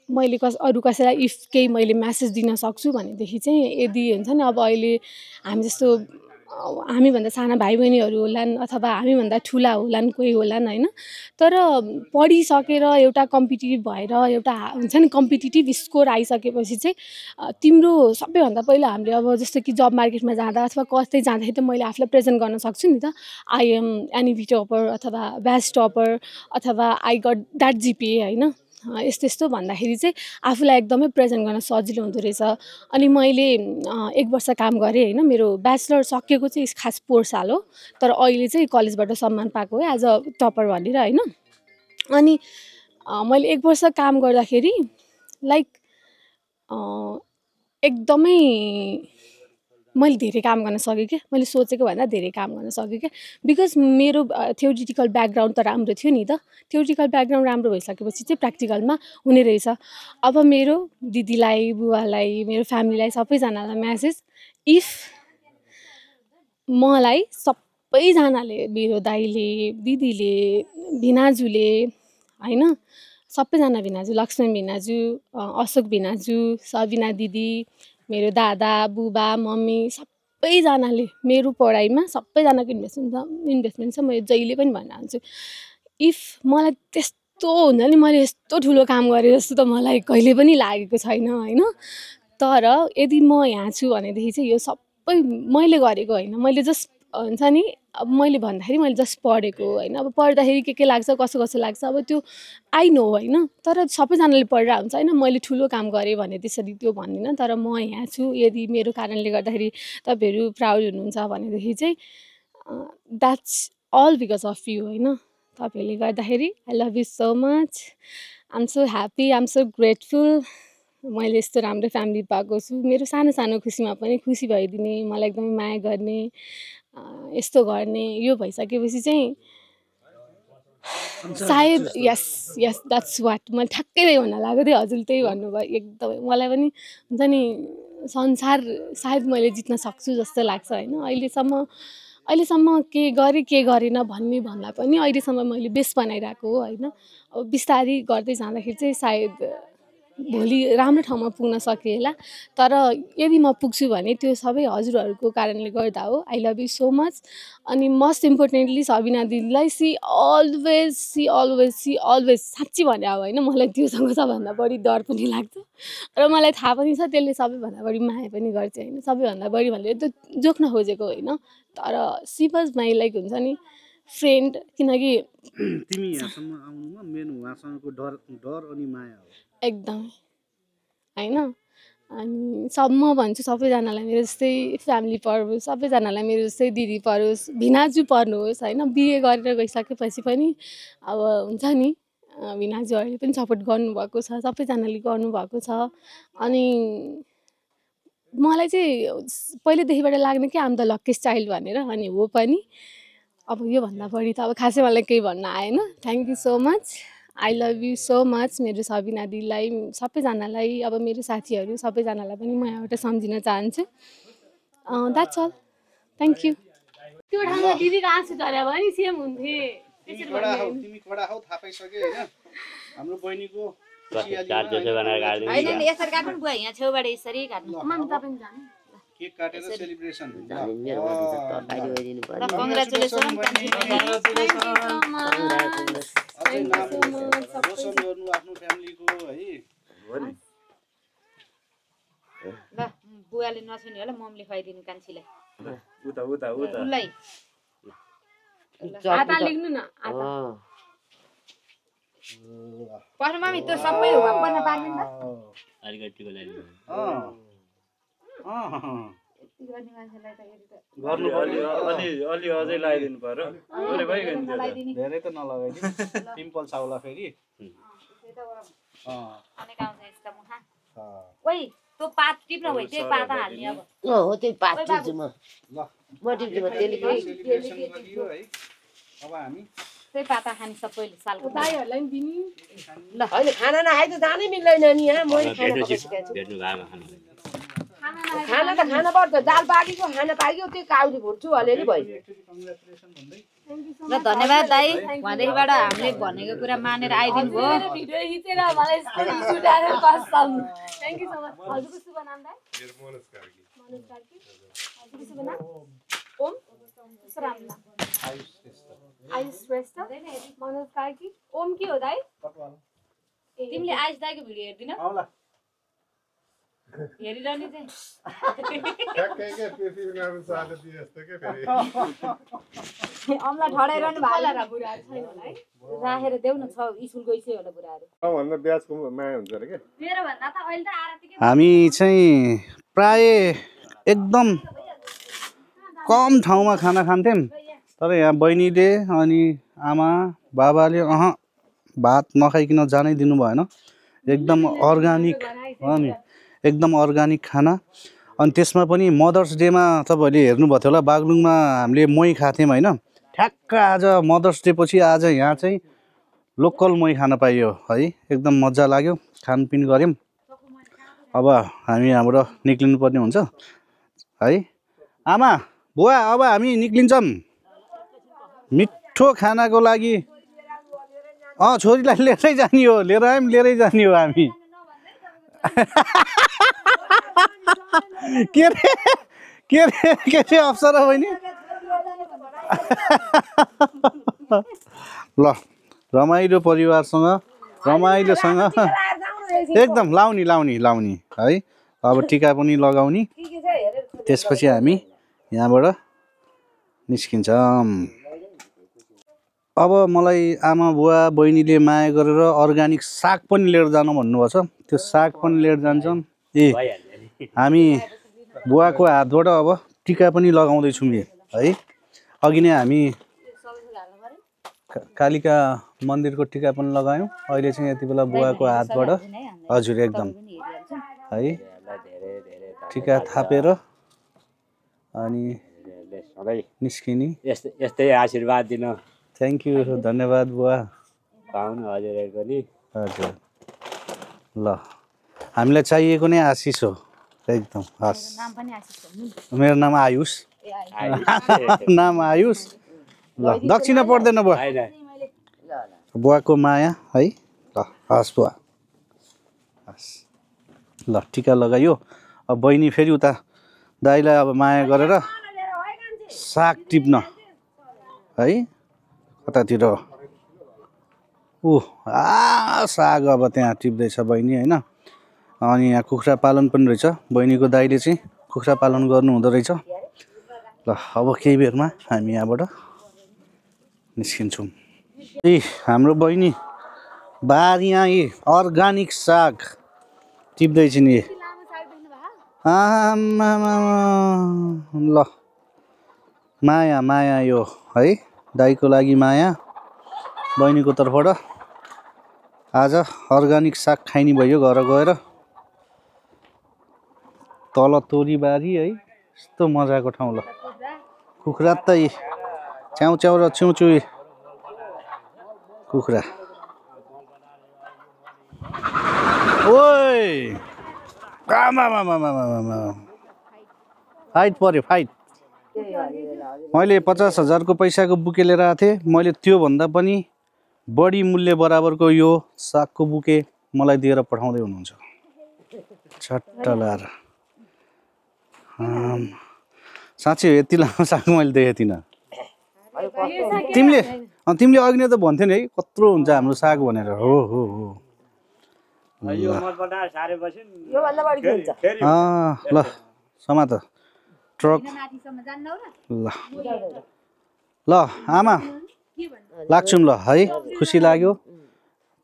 मैले अरू कसैलाई इफ केही मैले म्यासेज दिन सक्छु भनेदेखि चाहिँ यदि हुन्छ नि अब अहिले हामी जस्तो हामीभन्दा साना भाइ बहिनीहरू होलान् अथवा हामीभन्दा ठुला होलान् कोही होलान् होइन तर पढिसकेर एउटा कम्पिटिटिभ भएर एउटा हुन्छ नि कम्पिटिटिभ स्कोर आइसकेपछि चाहिँ तिम्रो सबैभन्दा पहिला हामीले अब जस्तो कि जब मार्केटमा जाँदा अथवा कतै जाँदाखेरि त मैले आफूलाई प्रेजेन्ट गर्न सक्छु नि त आई एम एनइबी टपर अथवा ब्याच टपर अथवा आई गट द्याट जिपिए होइन यस्तो भन्दाखेरि चाहिँ आफूलाई एकदमै प्रेजेन्ट गर्न सजिलो हुँदो रहेछ अनि मैले 1 वर्ष काम गरेँ होइन मेरो ब्याचलर सकिएको चाहिँ खास 4 साल हो तर अहिले चाहिँ कलेजबाट सम्मान पाएको है एज अ टपर भनेर होइन अनि मैले 1 वर्ष काम गर्दाखेरि लाइक एकदमै मैले धेरै काम गर्न सकेँ क्या, मैले सोचेको भन्दा धेरै काम गर्न सकेँ क्या, बिकज मेरो थ्योरिटिकल ब्याकग्राउन्ड त राम्रो थियो नि त। थ्योरिटिकल ब्याकग्राउन्ड राम्रो भइसकेपछि चाहिँ प्र्याक्टिकलमा हुने रहेछ। अब मेरो दिदीलाई, बुवालाई, मेरो फ्यामिलीलाई, सबैजनालाई म्यासेज, इफ मलाई सबैजनाले, मेरो दाइले, दिदीले, भिनाजुले होइन, सबैजना भिनाजु, लक्ष्मण भिनाजु, अशोक भिनाजु, सबिना दिदी, मेरो दादा, बुबा, मम्मी सबैजनाले मेरो पढाइमा सबैजनाको इन्भेस्टमेन्ट छ। म जहिले पनि भन्न चाहन्छु, इफ मलाई त्यस्तो हुन्छ नि, मैले यस्तो ठुलो काम गरेँ जस्तो त मलाई कहिले पनि लागेको छैन होइन। तर यदि म यहाँ छु भनेदेखि चाहिँ यो सबै मैले गरेको होइन, मैले जस्ट हुन्छ नि, अब मैले भन्दाखेरि मैले जस्ट पढेको होइन। अब पढ्दाखेरि के लाग्छ, कसो कसो लाग्छ, अब त्यो आई नो होइन। तर सबैजनाले पढिरहेको हुन्छ होइन, मैले ठुलो काम गरेँ भने त्यसरी त्यो भन्दिनँ। तर म यहाँ छु, यदि मेरो कारणले गर्दाखेरि तपाईँहरू प्राउड हुनुहुन्छ भनेदेखि चाहिँ that's all because of you होइन। तपाईँहरूले गर्दाखेरि I love you so much, I am so happy, I am so grateful. मैले यस्तो राम्रो फ्यामिली पाएको छु। मेरो सानो सानो खुसीमा पनि खुसी भइदिने, मलाई एकदमै माया गर्ने, यस्तो गर्ने, यो भइसकेपछि चाहिँ सायद यस यस द्याट्स वाट मैले ठ्याक्कै त्यही भन्न लागेको थिएँ। हजुरले त्यही भन्नुभयो, एकदमै मलाई पनि हुन्छ नि, संसार सायद मैले जित्न सक्छु जस्तो लाग्छ होइन। अहिलेसम्म के गरेन भन्ने भन्दा पनि अहिलेसम्म मैले बेस बनाइरहेको हो होइन। अब बिस्तारै गर्दै जाँदाखेरि चाहिँ सायद भोलि राम्रो ठाउँमा पुग्न सकेँ होला। तर यदि म पुग्छु भने त्यो सबै हजुरहरूको कारणले गर्दा हो। I love you so much. अनि मोस्ट इम्पोर्टेन्टली सबिना दिदीलाई सी अलवेज साँच्ची भने अब होइन, मलाई त्योसँग सबभन्दा बढी डर पनि लाग्छ र मलाई थाहा पनि छ त्यसले सबैभन्दा बढी माया पनि गर्छ होइन। सबैभन्दा बढी भनेर त जोख्न खोजेको होइन, तर सी वाज माई लाइक हुन्छ नि फ्रेन्ड। किनकि तिमी यहाँसम्म आउनुमा मेन उहाँसँगको डर अनि माया हो एकदमै होइन। अनि म भन्छु सबैजनालाई मेरो जस्तै फ्यामिली पढोस्, सबैजनालाई मेरो जस्तै दिदी पढोस्, भिनाजु पढ्नुहोस् होइन। बिए गरेर गइसकेपछि पनि अब हुन्छ नि, भिनाजुहरूले पनि सपोर्ट गर्नुभएको छ, सबैजनाले गर्नुभएको छ। अनि मलाई चाहिँ पहिलेदेखिबाट लाग्ने कि आम द लक्किएस्ट चाइल्ड भनेर, अनि हो पनि। अब योभन्दा बढी त अब खासै मलाई केही भन्न आएन। Thank you so much, I love you so much. मेरो सबिना दिदीलाई, सबैजनालाई, अब मेरो साथीहरू सबैजनालाई पनि म यहाँबाट सम्झिन चाहन्छु। That's all, thank you. त्यो ठाउँमा दिदीको आँसु झऱ्यो भने सेम हुन्थे। तिमी कडा हौ, थाहा पाइसक्यो होइन। हाम्रो बहिनीको होइन नि, यसरी काट्नु बुवा, यहाँ छेउबाट यसरी काट्नु। केक काटेर सेलिब्रेसन। कङ्ग्रेचुलेसन। रोशन गर्नु आफ्नो फ्यामिलीको है। ल बुवाले नछुने होला, मम्मीले खुवाइदिनु कान्छीलाई। उता उसलाई आता लेख्नु न। पर्छ मामी, त्यो सबै बन्न पार्दैन त। अलिकतिको लागि अलि अझै लगाइदिनु पर्यो। धेरै त नलगाइदिनु, पिम्पल्स आउला फेरि। ओइ त्यो पात टिप्न भइ, त्यही पाता हाल्ने अब। हो त्यही पात टिप्छु म टिप्छु म त्यसले है। अब हामी त्यही पाता खाने सबैले सालको। दाइहरूलाई पनि दिने। ल होइन, खाना नखाइ त जानै मिल्दैन नि यहाँ। मैले खाना त खाना पर्छ। दाल पाकेको खाना पाक्यो, त्यो काउरी भुट्छु अलिअलि भयो। ल धन्यवाद दाइ, उहाँदेखिबाट हामीले भनेको कुरा मानेर आइदिनु भयो। भिडियो खिचेर मलाई स्क्रिनसट उठाएर कसम। Thank you so much. हजुरको शुभ नाम दाइ? मनोज कार्की। हजुरको शुभ नाम? ओम रामला। आयुष श्रेष्ठ। मनोज कार्की। ओम के हो दाइ? तिमीले आयुष दाइको भिडियो हेर्दिनौ? हेरिरहने चाहिँ अम्ला ठडाइरहनु भएको राखेर देऊ न, छ स्कुल गइसक्यो होला बुढाहरू। मेरो भन्दा त अहिले त आरतीकै हामी चाहिँ प्राय एकदम कम ठाउँमा खाना खान्थ्यौँ। तर यहाँ बहिनीले अनि आमा बाबाले भात नखाइकन जानै दिनु भएन। एकदम अर्ग्यानिक हो नि, एकदम अर्ग्यानिक खाना। अनि त्यसमा पनि मदर्स डेमा तपाईँहरूले हेर्नुभएको थियो होला बागलुङमा हामीले मही खाएको थियौँ होइन। ठ्याक्क आज मदर्स डे पछि आज यहाँ चाहिँ लोकल मही खान पाइयो है। एकदम मजा लाग्यो, खानपिन गऱ्यौँ। अब हामी यहाँबाट निक्लिनु पर्ने हुन्छ है। आमा बुवा अब हामी निक्लिन्छौँ मिठो खानाको लागि। छोरीलाई लिएरै जाने हो, लिएर आयौँ लिएरै जाने हो हामी। के अरे अप्सरा बहिनी ल रमाइलो परिवारसँग रमाइलोसँग एकदम लाउने है। अब टिका पनि लगाउने, त्यसपछि हामी यहाँबाट निस्किन्छौँ। अब मलाई आमा बुवा बहिनीले माया गरेर अर्ग्यानिक साग पनि लिएर जानु भन्नुभएको छ। त्यो साग पनि लिएर जान्छौँ। हामी बुवाको हातबाट अब टिका पनि लगाउँदैछौँ है। अघि नै हामी कालिका मन्दिरको टिका पनि लगायौँ। अहिले चाहिँ यति बेला बुवाको हातबाट हजुर एकदम है टिका थापेर अनि निस्किने। यस्तै आशीर्वाद दिन। थ्याङ्क यू, धन्यवाद बुवा। पाउनु हजुरहरू पनि। हजुर ल हामीलाई चाहिएको नै आशिष हो एकदम। हस् मेरो नाम आयुष। नाम आयुष। ल दक्षिणा पर्दैन बुवा, बुवाको माया है। ल हस् बुवा हस्। ल टिका लगाइयो। अब बहिनी फेरि उता दाइलाई अब माया गरेर साग टिप्न है कतातिर। साग अब त्यहाँ टिप्दैछ बहिनी होइन। अनि यहाँ कुखुरा पालन पनि रहेछ। बहिनीको दाइले चाहिँ कुखुरा पालन गर्नु हुँदो रहेछ। ल अब केही बेरमा हामी यहाँबाट निस्किन्छौँ। हाम्रो बहिनी बारीमा अर्ग्यानिक साग टिप्दैछ नि। ल माया माया यो है, दाइको लागि माया, बहिनीको तर्फबाट आज अर्ग्यानिक साग खाइने भयो घर गएर। तल तोरीबारी है, यस्तो मजाको ठाउँ। ल कुखुरा त च्याउ च्याउ र चुचु कुखुरा। ओइ फाइट पर्यो फाइट। मैले 50,000 को पैसाको बुके लिएर आएको थिएँ। मैले त्योभन्दा पनि बढी मूल्य बराबरको यो सागको बुके मलाई दिएर पठाउँदै हुनुहुन्छ। छट्ट लाएर साँच्चै यति लामो साग मैले देखेको थिइनँ। तिमीले अघि नै त भन्थ्यौ नि है कत्रो हुन्छ हाम्रो साग भनेर। हो हो हो ल समात ट्रक। ल आमा लाग्छौँ ल है। खुसी लाग्यो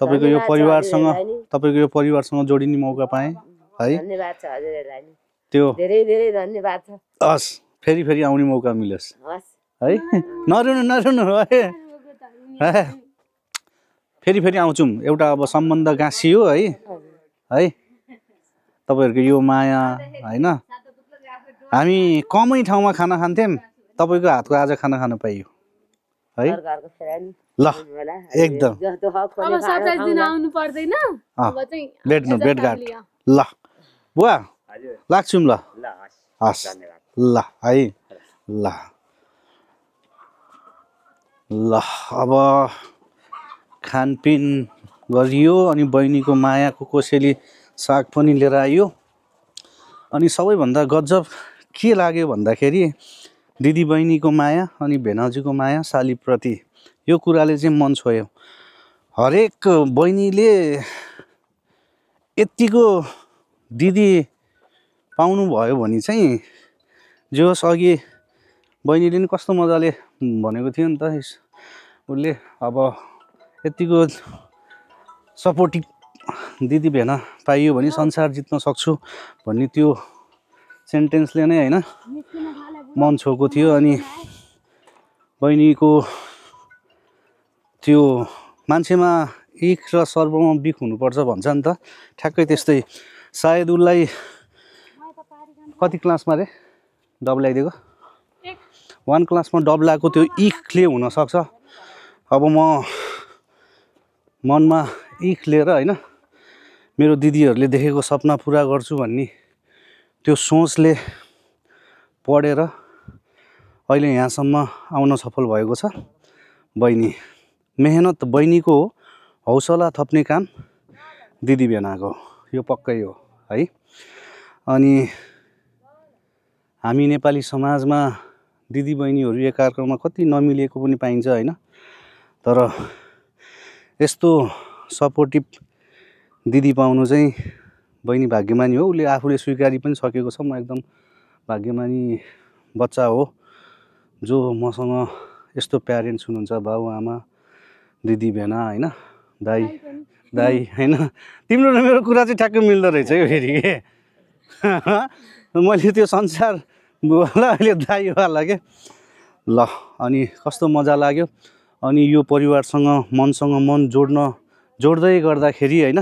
तपाईँको यो परिवारसँग जोडिने मौका पाएँ है। धन्यवाद छ हजुरहरुलाई। त्यो धेरै धेरै धन्यवाद छ। हस् फेरि आउने मौका मिलोस् है। नरुनु है। फेरि आउँछौँ। एउटा अब सम्बन्ध गाँसियो है। तपाईँहरूको यो माया होइन। हामी कमै ठाउँमा खाना खान्थ्यौँ, तपाईँको हातको आज खाना खान पाइयो है। ल एकदम भेटघाट। ल बुवा लाग्छौँ ल। हस् ल है। ल अब खानपिन गरियो अनि बहिनीको मायाको कोसेली साग पनि लिएर आइयो। अनि सबैभन्दा गजब के लाग्यो भन्दाखेरि दिदी बहिनीको माया अनि भेनाजुको माया सालीप्रति, यो कुराले चाहिँ मन छोयो। हरेक बहिनीले यतिको दिदी पाउनु भयो भने चाहिँ जे होस्। अघि बहिनीले नि कस्तो मजाले भनेको थियो नि त उसले, अब यतिको सपोर्टिभ दिदी भेना पाइयो भने संसार जित्न सक्छु भन्ने त्यो सेन्टेन्सले नै होइन मन छोएको थियो। अनि बहिनीको त्यो मान्छेमा एक र सर्वमा बिख हुनुपर्छ भन्छ नि त, ठ्याक्कै त्यस्तै। सायद उसलाई कति क्लासमा रे डब ल्याइदिएको 1 क्लासमा डब ल्याएको त्यो इखले हुनसक्छ अब म मनमा इख लिएर होइन मेरो दिदीहरूले देखेको सपना पुरा गर्छु भन्ने त्यो सोचले पढेर अहिले यहाँसम्म आउन सफल भएको छ बहिनी मेहनत बहिनीको हो हौसला थप्ने काम दिदी बेनाको यो पक्कै हो है अनि हामी नेपाली समाजमा दिदी बहिनीहरू एकअर्कामा कति नमिलेको पनि पाइन्छ होइन तर यस्तो सपोर्टिभ दिदी पाउनु चाहिँ बहिनी भाग्यमानी हो उसले आफूले स्वीकारी पनि सकेको छ म एकदम भाग्यमानी बच्चा हो जो मसँग यस्तो प्यारेन्ट्स हुनुहुन्छ बाउ आमा दिदी भेना होइन दाई होइन तिम्रो र मेरो कुरा चाहिँ ठ्याक्कै मिल्दो रहेछ है फेरि मैले त्यो संसार बुवालाई अहिले दाईवाला के ल अनि कस्तो मजा लाग्यो अनि यो परिवारसँग मनसँग मन जोड्दै गर्दाखेरि होइन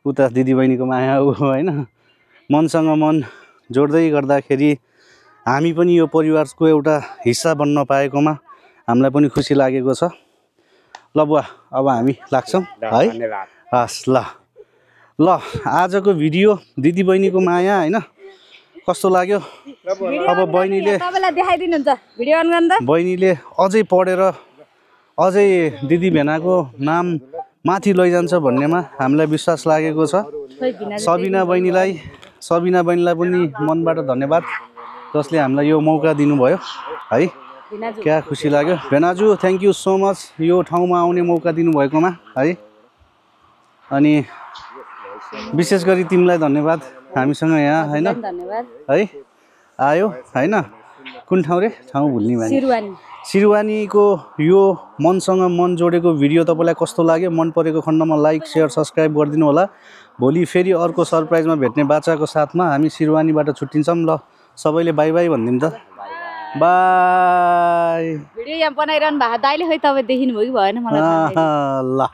उता दिदीबहिनीको माया होइन मनसँग मन जोड्दै गर्दाखेरि हामी पनि यो परिवारको एउटा हिस्सा बन्न पाएकोमा हामीलाई पनि खुसी लागेको छ ल बुवा अब हामी लाग्छौँ है हस् ल आजको भिडियो दिदीबहिनीको माया होइन कस्तो लाग्यो अब बहिनीले तपाईलाई देखाइदिनुहुन्छ भिडियो अन गर्दा बहिनीले अझै पढेर अझै दिदी भेनाको नाम माथि लैजान्छ भन्नेमा हामीलाई विश्वास लागेको छ सबिना बहिनीलाई पनि मनबाट धन्यवाद जसले हामीलाई यो मौका दिनुभयो है क्या खुसी लाग्यो भेनाजु थ्याङ्क यू सो मच यो ठाउँमा आउने मौका दिनुभएकोमा है अनि विशेष गरी तिमीलाई धन्यवाद हामीसँग यहाँ होइन है आयो होइन कुन ठाउँ रे ठाउँ भुल्ने भने सिरवानीको यो मनसँग मन जोडेको भिडियो तपाईँलाई कस्तो लाग्यो मन परेको खण्डमा लाइक सेयर सब्सक्राइब गरिदिनु होला भोलि फेरि अर्को सरप्राइजमा भेट्ने बाचाको साथमा हामी सिरवानीबाट छुट्टिन्छौँ ल सबैले बाई बाई भनिदिनु त बाई भिडियो यहाँ बनाइरहनु भएको दाइले खै तपाईँ देखिनु भयो कि भएन मलाई ल